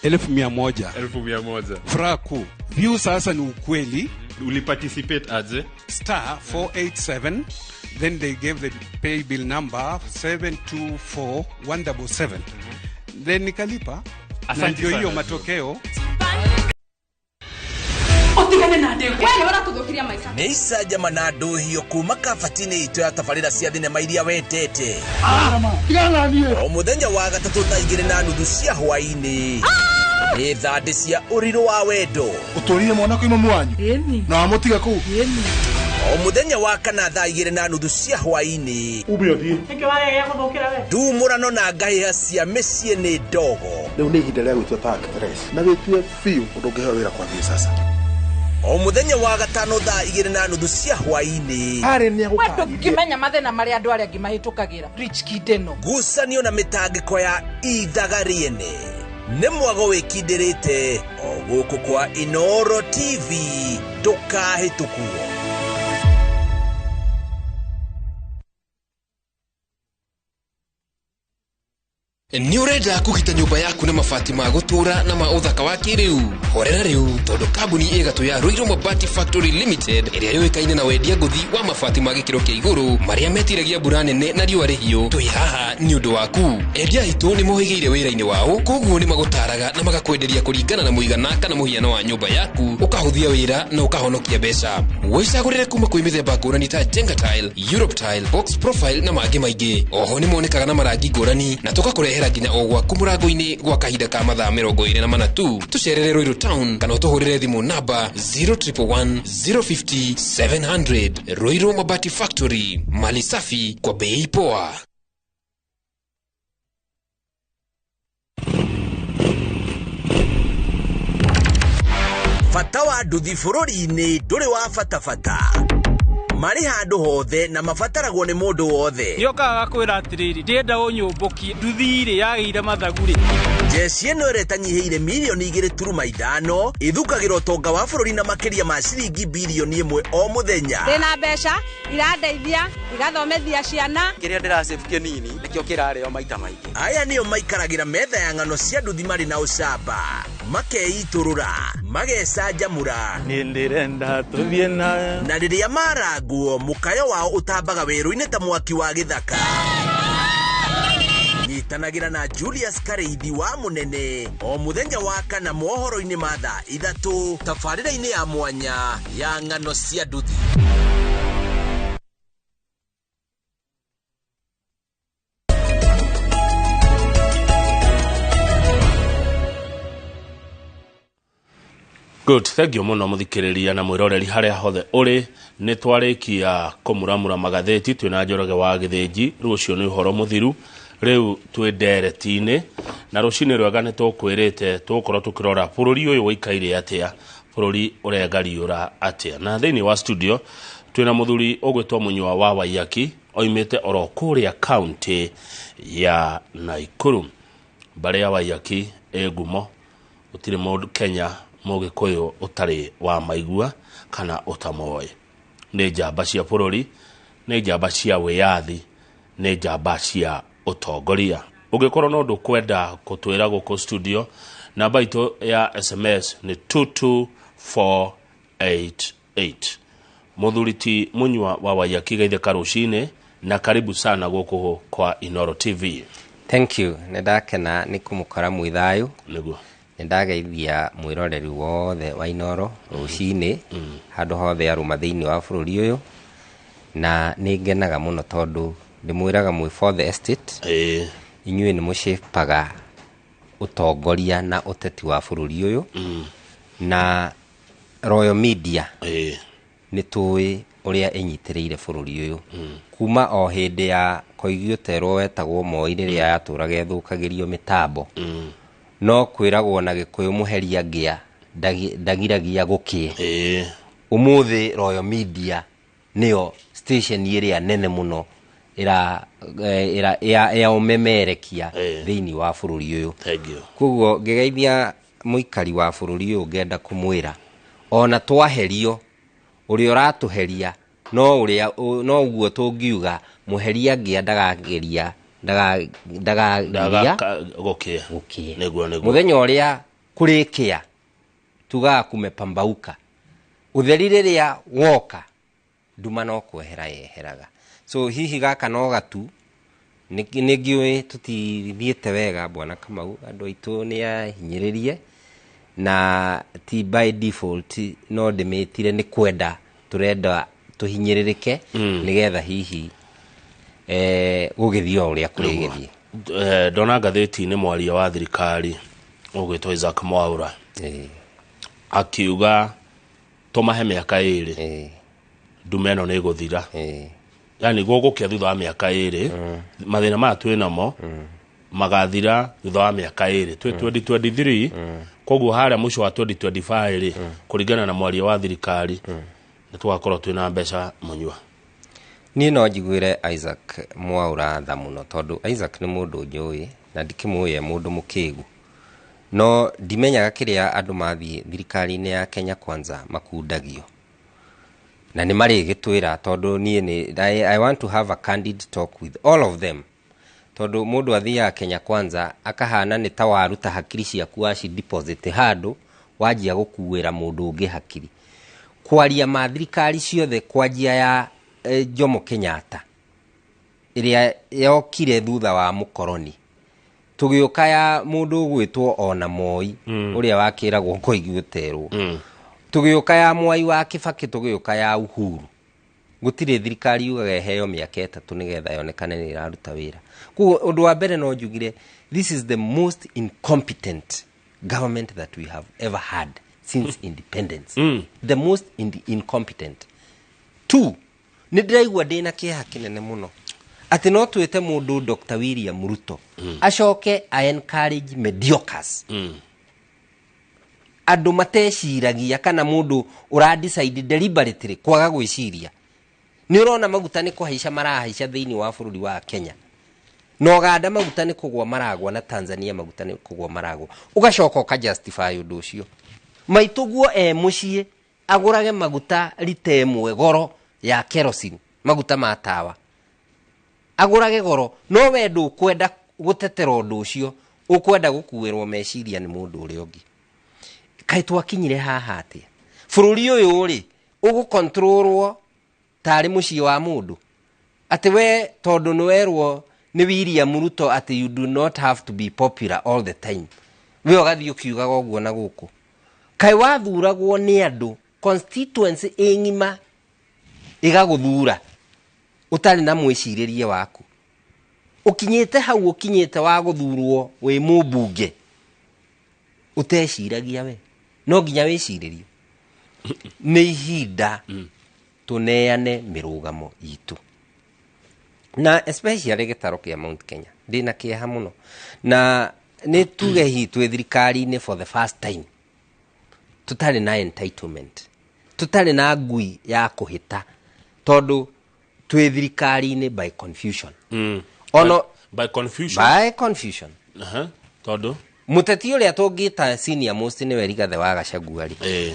100,000. 100,000. Furaha kuu. View sasa ni ukweli. Uliparticipate aje? Star 487, then they gave the pay bill number 724177. Then nikalipa. Na Asante ndio hiyo sana. Matokeo. Utigane na ndegwa. Wewe ũratũthũkiria maica. Nĩ icanjama na ndũhio kuma kabati-inĩ itũ ya tabarĩra cia thinema iria wendete. O mũthenya wa gatatũ thaa 2:30 cia hwaĩ-inĩ nĩ thandĩ cia ũrirũ wa wendo. Ũtũrire mwana kwĩ mamu wanyu na wamũtiga kũu. O mũthenya wa kana thaa 2:30 cia hwaĩ-inĩ ume ũthiĩ. Nĩkĩ wagĩa gũthũkĩra we? Ndumũrano na ngahĩha cia mĩciĩ nĩ ndogo. Rĩu nĩ ihinda rĩa gwĩtua ta actress na wĩtue biũ ũndũ ũngĩheo wĩra kwambia sasa. O mũthenya wa gatano thaa 2:30 cia hwaĩ-inĩ Harĩ nĩ We ndũngĩmenya mathĩna marĩa andũ arĩa angĩ mahĩtũkagĩra. Rich kid ĩno. Ngucanio na mĩtangĩko ya ithaga rĩene nĩ mwago wĩkindĩrĩte o gũkũ kwa Inoro TV ndũkahĩtũkwo. Nĩ ũrenda kũgita nyũmba yaku na mabati ma gũtũũra na ma ũthaka wa kĩrĩu? Horera rĩu, tondũ kambuni ĩgatũ ya Ruiru Mabati Factory Limited ĩrĩa yũĩkaine na wendia ngũthi wa mabati ma gĩkĩro kĩa igũrũ marĩa metiragia mbura nene na riũa rĩhiũ, twĩ haha nĩ ũndũ waku. Endia aitũ nĩ mohĩgĩire wĩra-inĩ wao, koguo nĩ magũtaraga na magakwenderia kũringana na mũigana kana mũhiano wa nyũmba yaku, ũkahũthia wĩra na ũkahonokia mbeca. Wĩcagũrĩre kuma kwĩ mĩthemba ngũrani ta Jenga Tile, Europe Tile, Box Profile na mangĩ maingĩ. Oho nĩ monekaga na marangi ngũrani na tũgakũrehera nginya o gwaku mũrango-inĩ gwa kahinda ka mathaa 24 tu. Tũcerere Ruiru Town kana ũtũhũrĩre thimũ namba 0111 050 700. Ruiru Mabati Factory, mali safi kwa bei poa. Bata wa nduthi bũrũri-inĩ ndũrĩ wa bata bata. Marĩ handũ hothe na mabataragwo nĩ mũndũ wothe. Nĩokaga gakwĩra atĩrĩrĩ, ndĩrenda ũnyũmbũkie nduthi-rĩ yagĩire mathagu-rĩ. Jeshi ĩno ĩrĩa ĩtanyihĩire mirioni 2.5 ĩthukagĩra ũtonga wa bũrũri na makĩria ma ciringi birioni 1 o mũthenya. Ndĩna mbeca irandeithia igathomithia ciana. Kĩrĩa ndĩrasave kĩnini nĩkĩo kĩrarĩo maita maingĩ. Aya nĩo maikaragĩra metha ya ng'ano cia nduthi marĩ na ũcamba, makeitũrũra, magecanjamũra. Nĩ ndĩrenda tũthiĩ na Na rĩrĩa marangwo mũkayo wao ũtambaga werũ-inĩ ta mwaki wa gĩthaka. Nyitanagĩra na Julius Kareithi wa Mũnene o mũthenya wa kana mohoro-inĩ ma thaa 3 tabarĩra-inĩ ya mwanya ya ng'ano cia nduthi. Good, thank you muno muthikiriria na mwiroreri haria hothe uri. Ni twarikia kumuramura magatheti twina Njoroge wa Githinji. Rucio ni uhoro muthiru riu twi ndereti-ini na rucini rwega ni tukwirite tugukorwo tukirora bururi uyu wikaire atia, bururi urengariura atia. Na thiini wa studio twina muthuri ugwitwo Munyua wa Waiyaki oimite oro kuria county ya Nakuru. Mbari ya Waiyaki ĩ ngumo, gutiri mundu Kenya Mũgĩkũyũ ũtarĩ wa maigua kana ũtamoĩ. Nĩ njamba cia bũrũri, nĩ njamba cia wĩyathi, nĩ njamba cia ũtongoria. Ũngĩkorwo no ndũkwenda gũtwĩra gũkũ studio, namba itũ ya SMS nĩ 22488. Mũthuri ti Munyua wa Waiyaki, geithĩka rũcinĩ na karibu sana gũkũ kwa Inoro TV. Thank you. Nĩ ndakena nĩ kũmũkora mwĩ thayũ. Nĩguo. Nĩ ndageithia mwĩroreri wothe wa Inoro rũcinĩ handũ hothe arũma thĩinĩ wa bũrũri ũyũ, na nĩ ngenaga mũno tondũ ndĩmwĩraga mwĩ for the estate. Inyuĩ nĩ mũcipaga ũtongoria na ũteti wa bũrũri ũyũ. Na Royal Media nĩ tũĩ ũrĩa ĩnyitĩrĩire bũrũri ũyũ. Kuma o hĩndĩ ya Koigi Ũterwo wetagwo Moi rĩrĩa yatũraga ĩthũkagĩrio mĩtambo. No kwĩragwo na Gĩkũyũ mũheria ngĩa ndagiragia gũkĩe. Umuthi Royal Media niyo station ĩrĩa nene mũno ĩra ĩra ya ũmemerekia thĩinĩ wa bũrũri ũyũ. Thank you. Koguo ngĩgeithia mũikari wa bũrũri ũyũ ngenda kũmwĩra ona twaherio ũrĩa ũratũheria no ũrĩa no ũguo tũngiuga mũheria ngĩa ndagageria ndagagiria gũkĩa nĩguo nĩguo mũthenya ũrĩa kũrĩkĩa tugaga kumepambauka ũtheri rĩrĩa woka nduma no kwehera yeheraga. So hihi gaka no gatu nĩ ngĩũĩ tũtithiĩte wega bwana Kamau, andũ aitũ nĩ ahinyĩrĩrie na ti by default no ndĩmĩtire nĩ kwenda tũrenda tũhinyĩrĩrĩke nĩgetha hihi gũgĩthiĩ o ũrĩa kũrĩgĩthiĩ. Ndona ngathĩti-inĩ mwaria wa thirikari ũgwĩtwo Isaac Mwaura akiuga tũmahe mĩaka ĩrĩ ndume ĩno nĩ ĩgũthira. Yani gũgũkĩa thutha wa mĩaka ĩrĩ mathĩna maya twĩ namo magathira thutha wa mĩaka ĩrĩ twĩ 2023 koguo harĩa mũico wa 2025 rĩ kũringana na mwaria wa thirikari nĩ tũgakorwo twĩna mbeca mũnyua. Niĩ no njiguĩre Isaac Mwaura tha mũno tondũ Isaac nĩ mũndũ njũĩ na ndikĩmũĩ e mũndũ mũkĩgu, no ndimenyaga kĩrĩa andũ mathiĩ thirikari-inĩ ya Kenya Kwanza makundagio na nĩ marĩgĩtwĩra tondũ niĩ nĩ I want to have a candid talk with all of them tondũ mũndũ athiaga Kenya Kwanza akahana nĩ ta waruta hakiri ciaku waci deposit handũ wanjia gũkuĩra mũndũ ũngĩ hakiri. Kwaria ma thirikari ciothe kwanjia ya Jomo Kenyatta ĩrĩa yokire thutha wa mũkoroni tũgĩũka ya mũndũ ũgwĩtwo ona Moi ũrĩa wakĩragwo Koigi gũterwo tũgĩũka ya Mwai wa Kibaki tũgĩũka ya Uhuru gũtirĩ thirikari yugaga ĩheo mĩaka 3 nĩgetha yonekane nĩ ĩraruta wĩra. Koguo ũndũ wa mbere no njugire this is the most incompetent government that we have ever had since independence. The most incompetent. 2 nĩ ndĩraigua ndĩna kĩeha kĩnene mũno atĩ no twĩte mũndũ Dr. William Ruto acoke a encourage mediocres andũ mateciragia kana mũndũ ũra decide deliberately kwaga gwĩciria. Nĩ ũrona maguta nĩ kũhaica marahaica thĩinĩ wa bũrũri wa Kenya na Uganda maguta nĩ kũgwa maragwa na Tanzania maguta nĩ kũgwa maragwa, ũgacoka ũka justify ũndũ ũcio. Maitũguo e mũciĩ agũrage maguta rita ĩmwe goro ya kerosene, maguta ma tawa agũrage goro, no we ndũkwenda gũtetera ũndũ ũcio, ũkwenda gũkuĩrwo meciria nĩ mũndũ ũrĩa ũngĩ. Kaĩ twakinyire haha atĩa? Bũrũri ũyũ rĩ ũgũkontrolwo tarĩ mũciĩ wa mũndũ atĩ we tondũ nĩ werwo nĩ William Ruto atĩ you do not have to be popular all the time, we ũgathiĩ ũkiugaga ũguo na gũkũ. Kaĩ wathuragwo nĩ andũ constituency ĩng'ima ĩgagũthura ũtarĩ na mwĩcirĩrie waku, ũkinyĩte hau ũkinyĩte wa gũthurwo wĩ mũmbunge ũteciragia we, no nginya wĩcirĩrie. Nĩ ihinda tũneane mĩrũgamo itũ na especially gĩtaro kĩa Mount Kenya ndĩna kĩeha mũno na nĩ tuge hihi twĩ thirikari-inĩ for the first time tũtarĩ na entitlement, tũtarĩ na ngui ya kũhĩta tondũ twĩ thirikari-inĩ by confusion. Ono by confusion, by confusion. Tondũ mũteti ũrĩa tũngĩta senior most nĩwe Rigathĩ wa Gachagua rĩ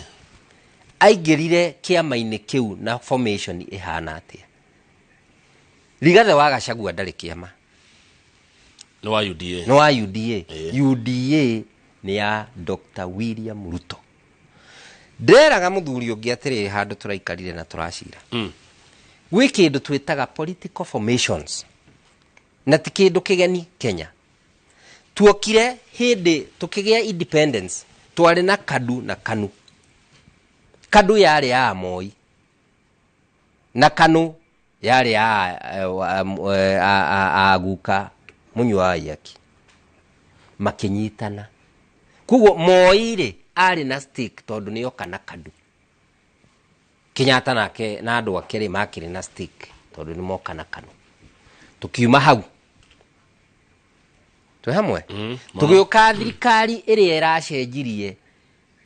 aingĩrire kĩama-inĩ kĩu na formation ĩhana atĩa? Rigathĩ wa Gachagua ndarĩ kĩama, nĩ wa UDA, nĩ wa UDA. UDA nĩ ya Dr. William Ruto. Ndĩreraga mũthuri ũngĩ atĩrĩrĩ handũ tũraikarire na tũracira gwĩ kĩndũ twĩtaga political formations na ti kĩndũ kĩgeni Kenya. Tuokire hĩndĩ tũkĩgĩa independence twarĩ na KADU na KANU. KADU yarĩ ya Moi na KANU yarĩ ya aguka mũnyua wa Waiyaki makĩnyitana. Koguo Moi rĩ arĩ na stake tondũ nĩoka na KADU. Kenyatta nake na andũ ake rĩ makĩrĩ na stake tondũ nĩmoka na KANU. Tukiuma hau twĩ hamwe tũgĩũka thirikari ĩrĩa ĩracenjirie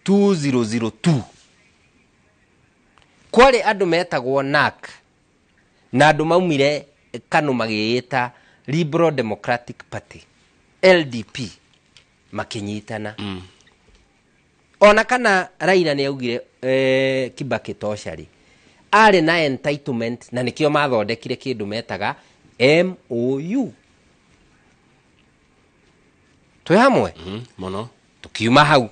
2002 Kwarĩ andũ metagwo NAC na andũ maumire KANU magĩĩta Liberal Democratic Party, LDP, makĩnyitana. Ona kana Raila nĩ augire Kibaki tosha rĩ, arĩ na entitlement, na nĩkĩo mathondekire kĩndũ metaga MOU. Twĩ hamwe? Mũno. Tukiuma hau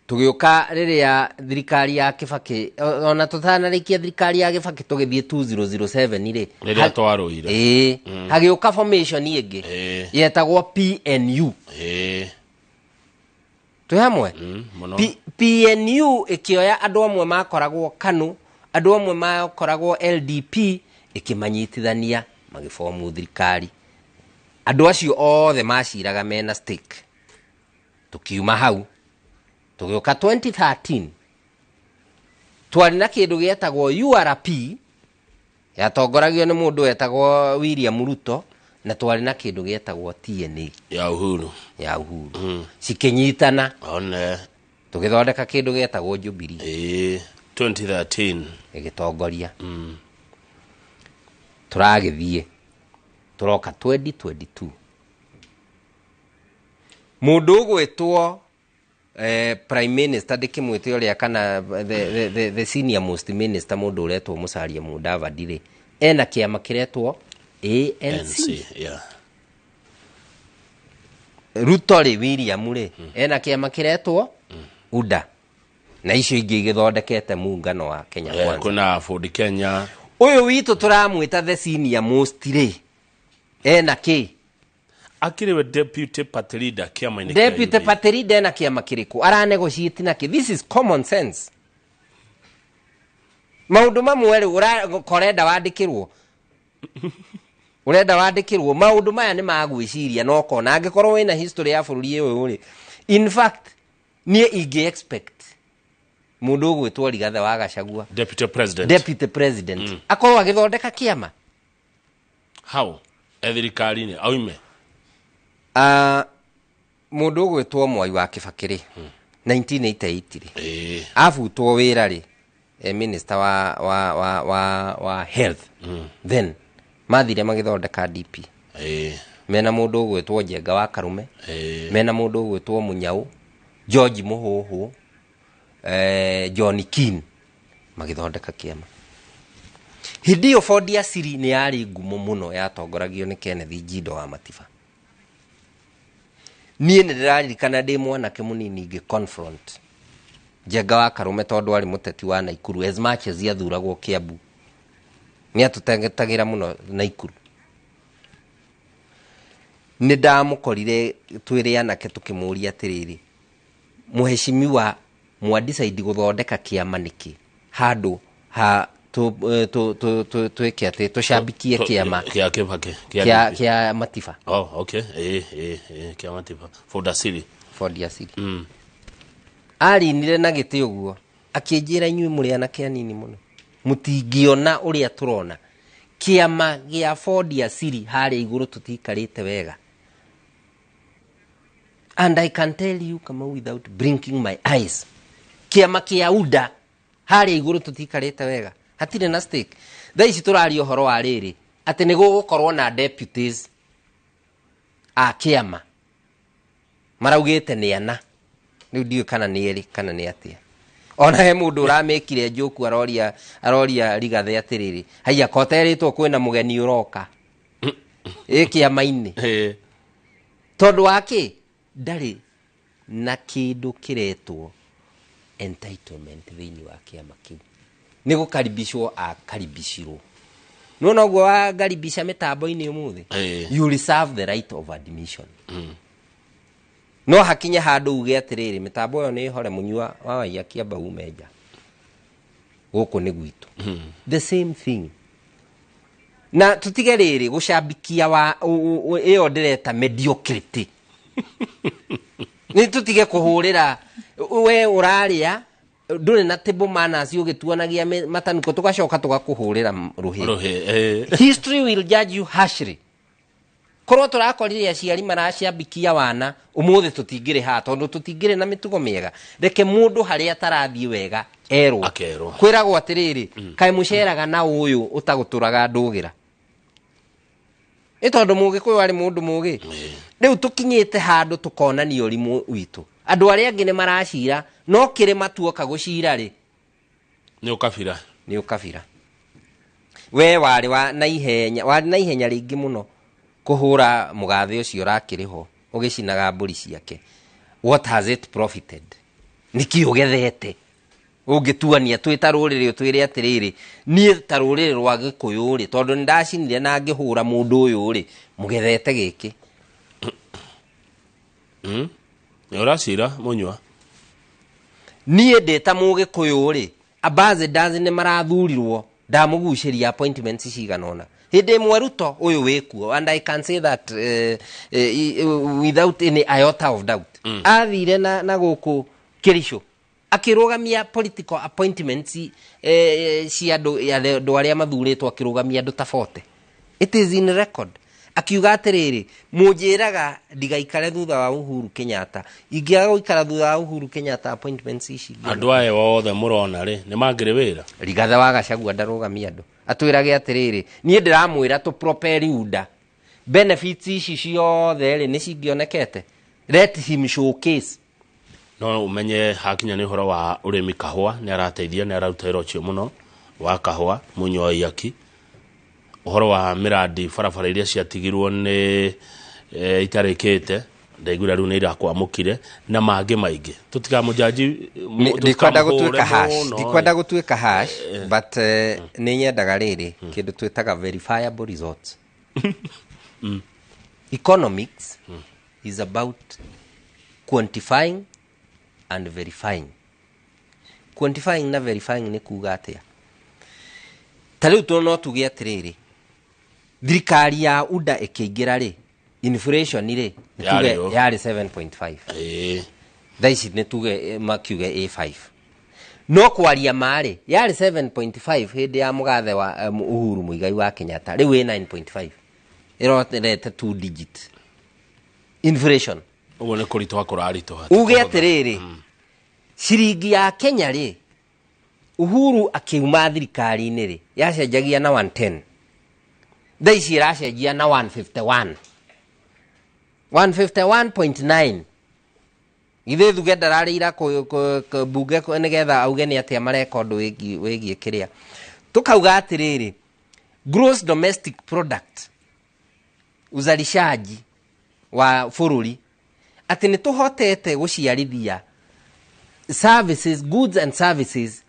tũgĩũka rĩrĩa thirikari ya Kibaki, ona tũtanarĩkia thirikari ya Kibaki tũgĩthiĩ 2007 rĩ, Rĩrĩa twarũire. Ĩĩ. Hagĩũka formation ĩngĩ yetagwo PNU. Twĩ hamwe? Mũno. PNU ĩkĩoya andũ amwe makoragwo KANU, andũ amwe makoragwo LDP, ĩkĩmanyitithania magĩbomu thirikari. Andũ acio othe maciraga mena stake. Tukiuma hau tũgĩũka 2013, twarĩ na kĩndũ gĩetagwo URP, yatongoragio nĩ mũndũ wetagwo William Ruto, na twarĩ na kĩndũ gĩetagwo TNA ya Uhuru. Ya Uhuru. Cikĩnyitana. One. Tũgĩthondeka kĩndũ gĩetagwo Jubilee. 2013. Ĩgĩtongoria. Tũragĩthiĩ tũroka 2022, mũndũ ũgwĩtwo prime minister, ndĩkĩmwĩte ũrĩa kana the senior most minister, mũndũ ũretwo Musalia Mudavadi rĩ, ena kĩama kĩretwo ANC. NC, yeah. Ruto rĩ, William rĩ, ena kĩama kĩretwo UDA, na icio ingĩ igĩthondekete muungano wa Kenya Kwanza. Kuna Ford Kenya. Ũyũ witũ tũramwĩta the senior most rĩ, ena kĩ? Akĩrĩ we deputy party leader kĩama-inĩ kĩa Deputy UDA. Party leader ena kĩama kĩrĩkũ? Aranegotiate na kĩ? This is common sense. Maũndũ mamwe rĩ, korenda wandĩkĩrwo, ũrenda wandĩkĩrwo, maũndũ maya nĩ ma gwĩciria na ũkona angĩkorwo wĩna history ya bũrũri ũyũ rĩ. In fact, niĩ ingĩ expect mũndũ ũgwĩtwo Rigathĩ wa Gachagua, deputy president, deputy president, akorwo agĩthondeka kĩama. How e thirikari-inĩ auime? Mũndũ ũgwĩtwo Mwai wa Kibaki rĩ, 1988 rĩ, abutwo wĩra rĩ, minister wa health, then mathire magĩthondeka DP. Mena mũndũ ũgwĩtwo Njenga wa Karume, mena mũndũ ũgwĩtwo Mũnyau, George Mũhũhũ, John Keane, magĩthondeka kĩama. Hĩndĩ ĩyo Ford Asili nĩ yarĩ ngumo mũno, yatongoragio nĩ Kenneth Njindo wa Matiba. Niĩ nĩ ndĩraririkana ndĩ mwanake mũnini ngĩ confront Njenga wa Karume, tondũ arĩ mũteti wa Naikuru, as much as athuragwo Kiambu, nĩ atũtetagĩra mũno Naikuru. Nĩ ndamũkorire twĩrĩ anake tũkĩmũria atĩrĩrĩ, mũheshimiwa, mwadecide gũthondeka kĩama nĩkĩ handũ ha twĩke atĩ tũcambikie kĩama kĩa Kibaki, kĩa kĩa DP. Kĩa Matiba. Oh, okay. Kĩa Matiba. Ford Asili. Ford Asili. Arinire na gĩtĩ ũguo akĩnjĩra, inyuĩ mũrĩ anake anini mũno, mũtingĩona ũrĩa tũrona. Kĩama gĩa Ford Asili harĩa igũrũ tũtikarĩte wega. And I can tell you, kama without blinking my eyes, kĩama kĩa UDA harĩa igũrũ tũtikarĩte wega, hatirĩ na stake. Thaa ici tũraria ũhoro wa rĩrĩ, atĩ nĩ gũgũkorwo na deputies a kĩama, maraugĩte nĩ ana, rĩu ndiũĩ kana nĩ erĩ kana nĩ atĩa. Ona he mũndũ ũramĩkire njoku, aroria Rigathĩ atĩrĩrĩ, haiya, koterĩtwo kwĩna mũgeni ũroka ĩ kĩama-inĩ, tondũ wa kĩ ndarĩ na kĩndũ kĩretwo entitlement thĩinĩ wa kĩama kĩu. Nĩ gũkaribicwo akaribicirwo. Nĩwona ũguo wakaribisha mĩtambo-inĩ ũmũthĩ, you reserve the right of admission. No hakinye handũ uge atĩrĩrĩ, mĩtambo ĩyo nĩ ĩhore, mũnyua wa waiya kĩamba ume nja, gũkũ nĩ gwitũ. The same thing na tutige rĩrĩ gũcambikia wa ĩyo ndĩreta mediocrity. Nĩ tũtige kũhũrĩra we ũrarĩa ndũrĩ na table manners, ũgĩtuonagia matanuko, tũgacoka tũgakũhũrĩra rũhĩ. Rũhĩ, eh. History will judge you harshly. Korwo tũrakorire aciari maracambikia wana, ũmũthĩ tũtingĩrĩ haha, tondũ tũtingĩrĩ na mĩtugo mĩega. Reke mũndũ harĩa atarathiĩ wega Erwo. Akerwo. Kwĩragwo atĩrĩrĩ, kaĩ mũceraga na ũyũ ũtagũtũraga ndũgĩra. Nĩ tondũ Mũgĩkũyũ arĩ mũndũ mũgĩ. Rĩu tũkinyĩte handũ tũkonania ũrimũ witũ. Andũ arĩa angĩ nĩ maracira, no kĩrĩma tuoka gũcira rĩ, Nĩ ũkabira. Nĩ ũkabira. We warĩ wa na ihenya, warĩ na ihenya rĩingĩ mũno kũhũra mũgathe ũcio ũrakĩrĩ ho ũgĩcinaga mbũri ciake. What has it profited? Nĩkĩ ũgethete? Ũngĩtuania twĩ ta rũrĩrĩ ũtwĩre atĩrĩrĩ, niĩ ta rũrĩrĩ rwa Gĩkũyũ rĩ, tondũ nĩndacinire na ngĩhũra mũndũ ũyũ rĩ, mũgethete gĩkĩ. Nĩ ũracira mũnyua. Niĩ ndĩ ta Mũgĩkũyũ rĩ, ambassadors nĩ marathurirwo, ndamũgucĩria appointments cigana ũna. Hĩndĩ ĩmwe Ruto ũyũ wĩkuo, and I can say that without any iota of doubt. Athire na gũkũ Kericho akĩrũgamia political appointments cia andũ arĩa mathurĩtwo, akĩrũgamia andũ ta 40. It is in record. Akiuga atĩrĩrĩ, mũnjĩraga ndigaikare thutha wa Uhuru Kenyatta. Ingĩaga gũikara thutha wa Uhuru Kenyatta appointments ici ingĩ. Andũ aya othe mũrona rĩ, nĩ mangĩrĩ wĩra. Rigathĩ wa Gachagua ndarũgamia andũ. Atwĩrage atĩrĩrĩ, niĩ ndĩramwĩra tũ propel UDA. Benefits ici ciothe rĩ, nĩ cingĩonekete. Let him showcase. No umenye hakinya nĩ ũhoro wa ũrĩmi kahũa, nĩ arateithia, nĩ araruta wĩra ũcio mũno wa kahũa, Mũnyua wa Iyaki. Ũhoro wa mĩrandi barabara iria ciatigirwo nĩ itarĩkĩte, ndaiguire rĩu nĩ irakwamũkire, na mangĩ maingĩ. Tũtikamũjaji, Ndikwenda gũtuĩka tũtikamũhũre harsh, mũno. Ndikwenda gũtuĩka harsh, but nĩ nyendaga rĩrĩ, kĩndũ twĩtaga verifiable results. Economics is about quantifying and verifying. Quantifying na verifying nĩ kuga atĩa? Ta rĩu no tuge atĩrĩrĩ, thirikari ya UDA ĩkĩingĩra rĩ, inflation rĩ, nĩ tuge Yarĩ ũ? yarĩ 7.5. Thaa ici nĩ tuge makiuge A5. No kwaria ma rĩ, yarĩ 7.5 hĩndĩ ya mũgathe wa Uhuru Muigai wa Kenyatta, rĩu ĩ 9.5. Ĩrorete 2 digit inflation. Ũguo nĩ kũritũha kũraritũha. Uge atĩrĩrĩ, ciringi ya Kenya rĩ, Uhuru akiuma thirikari-inĩ rĩ, yacenjagia na 110. Thaa ici ĩracenjia na 151. 151.9. Githĩ Thuge ndararĩira bunge nĩgetha auge nĩ atĩa mareka ũndũ wĩgiĩ kĩrĩa. Tũkauga atĩrĩrĩ, gross domestic product, uzalishaji wa bũrũri, atĩ nĩ tũhotete gũciarithia services, goods and services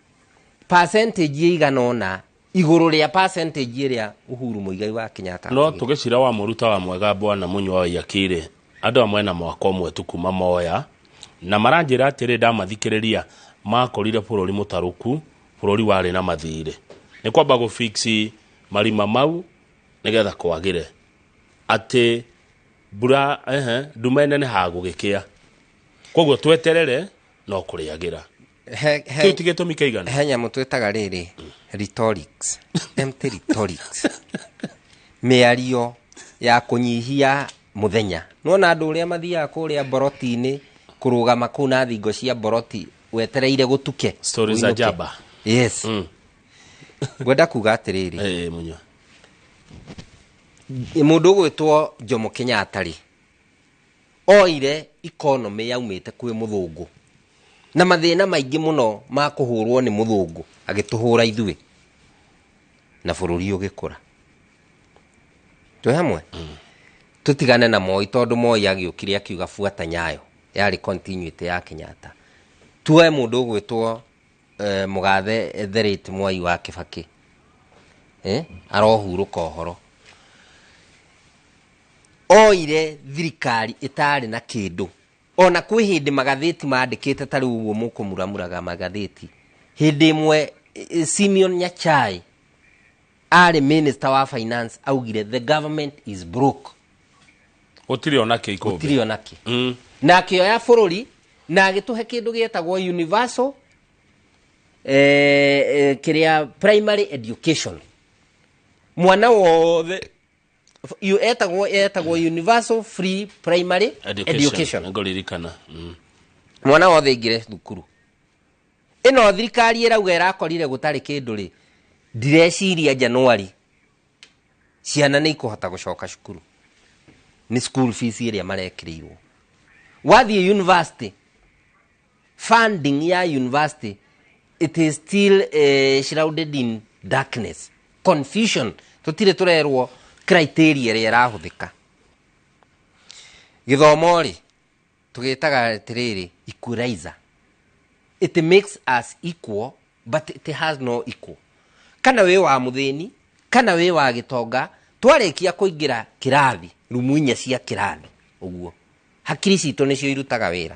percentage ĩigana ũna igũrũ rĩa percentage ĩrĩa Uhuru Muigai wa Kenyatta No atigĩte. tũgĩcira wa mũruta wa mwega bwana Mũnyua wa Iyaki rĩ, andũ amwe na mwaka ũmwe tu kuma moya, na maranjĩra atĩrĩ ndamathikĩrĩria, makorire bũrũri mũtarũku, bũrũri warĩ na mathirĩ. Nĩ kwamba gũfix marima mau nĩgetha kwagĩre. Atĩ mbura, nduma ĩnenehaga gũgĩkĩa. Koguo tweterere no kũrĩagĩra. Kĩu ti gĩtũmi kĩigana? He nyamũ twĩtaga rĩrĩ, rhetorics. Empty rhetorics. Mĩario ya kũnyihia mũthenya. Nĩwona andũ ũrĩa mathiaga kũrĩa mboroti-inĩ, kũrũgama kũu na thingo cia mboroti, wetereire gũtuke. Stories za Ũinũke. jaba. Yes. Ngwenda kuga atĩrĩrĩ. Mũnyua. Mũndũ ũgwĩtwo Jomo Kenyatta rĩ, oire economy yaumĩte kwĩ mũthũngũ. Na mathĩna maingĩ mũno ma kũhũrwo nĩ mũthũngũ, agĩtũhũra ithuĩ. Na bũrũri ũgĩkũra. Twĩ hamwe? Tũtigane na Moi tondũ Moi agĩũkire akiuga buata nyayo. Yarĩ continuity ya Kenyatta. Tuoe mũndũ ũgwĩtwo mũgathe the late Mwai wa Kibaki. Arohurũka ũhoro. Oire thirikari ĩtarĩ na kĩndũ. Ona kwĩ hĩndĩ magathĩti mandĩkĩte ta rĩu ũguo mũkũmuramuraga magathĩti. Hĩndĩ ĩmwe Simeon Nyachae arĩ minister wa finance augire the government is broke. Gũtirĩ ona kĩ ikũmbĩ. Gũtirĩ ona kĩ. Na akĩoya bũrũri na agĩtũhe kĩndũ gĩetagwo universal kĩrĩa primary education. Mwana wothe etagwo universal free primary Education. education. Ngũririkana. Mwana wothe aingĩre thukuru. Ĩno thirikari ĩrauga ĩrakorire gũtarĩ kĩndũ rĩ, ndireciria Januari ciana nĩ ikũhota gũcoka cukuru nĩ school fees ĩrĩa marekĩrĩirwo. Wathiĩ university, funding ya university, it is still shrouded in darkness, confusion. Tũtirĩ tũrerwo criteria ĩrĩa ĩrahũthĩka. Gĩthomo rĩ, tũgĩtaga atĩrĩrĩ equalizer. It makes us equal, but it has no equal. Kana wĩ wa mũthĩni kana wĩ wa gĩtonga, twarĩkia kũingĩra kĩrathi, rumu inya cia kĩrathi ũguo, hakiri citũ nĩcio irutaga wĩra.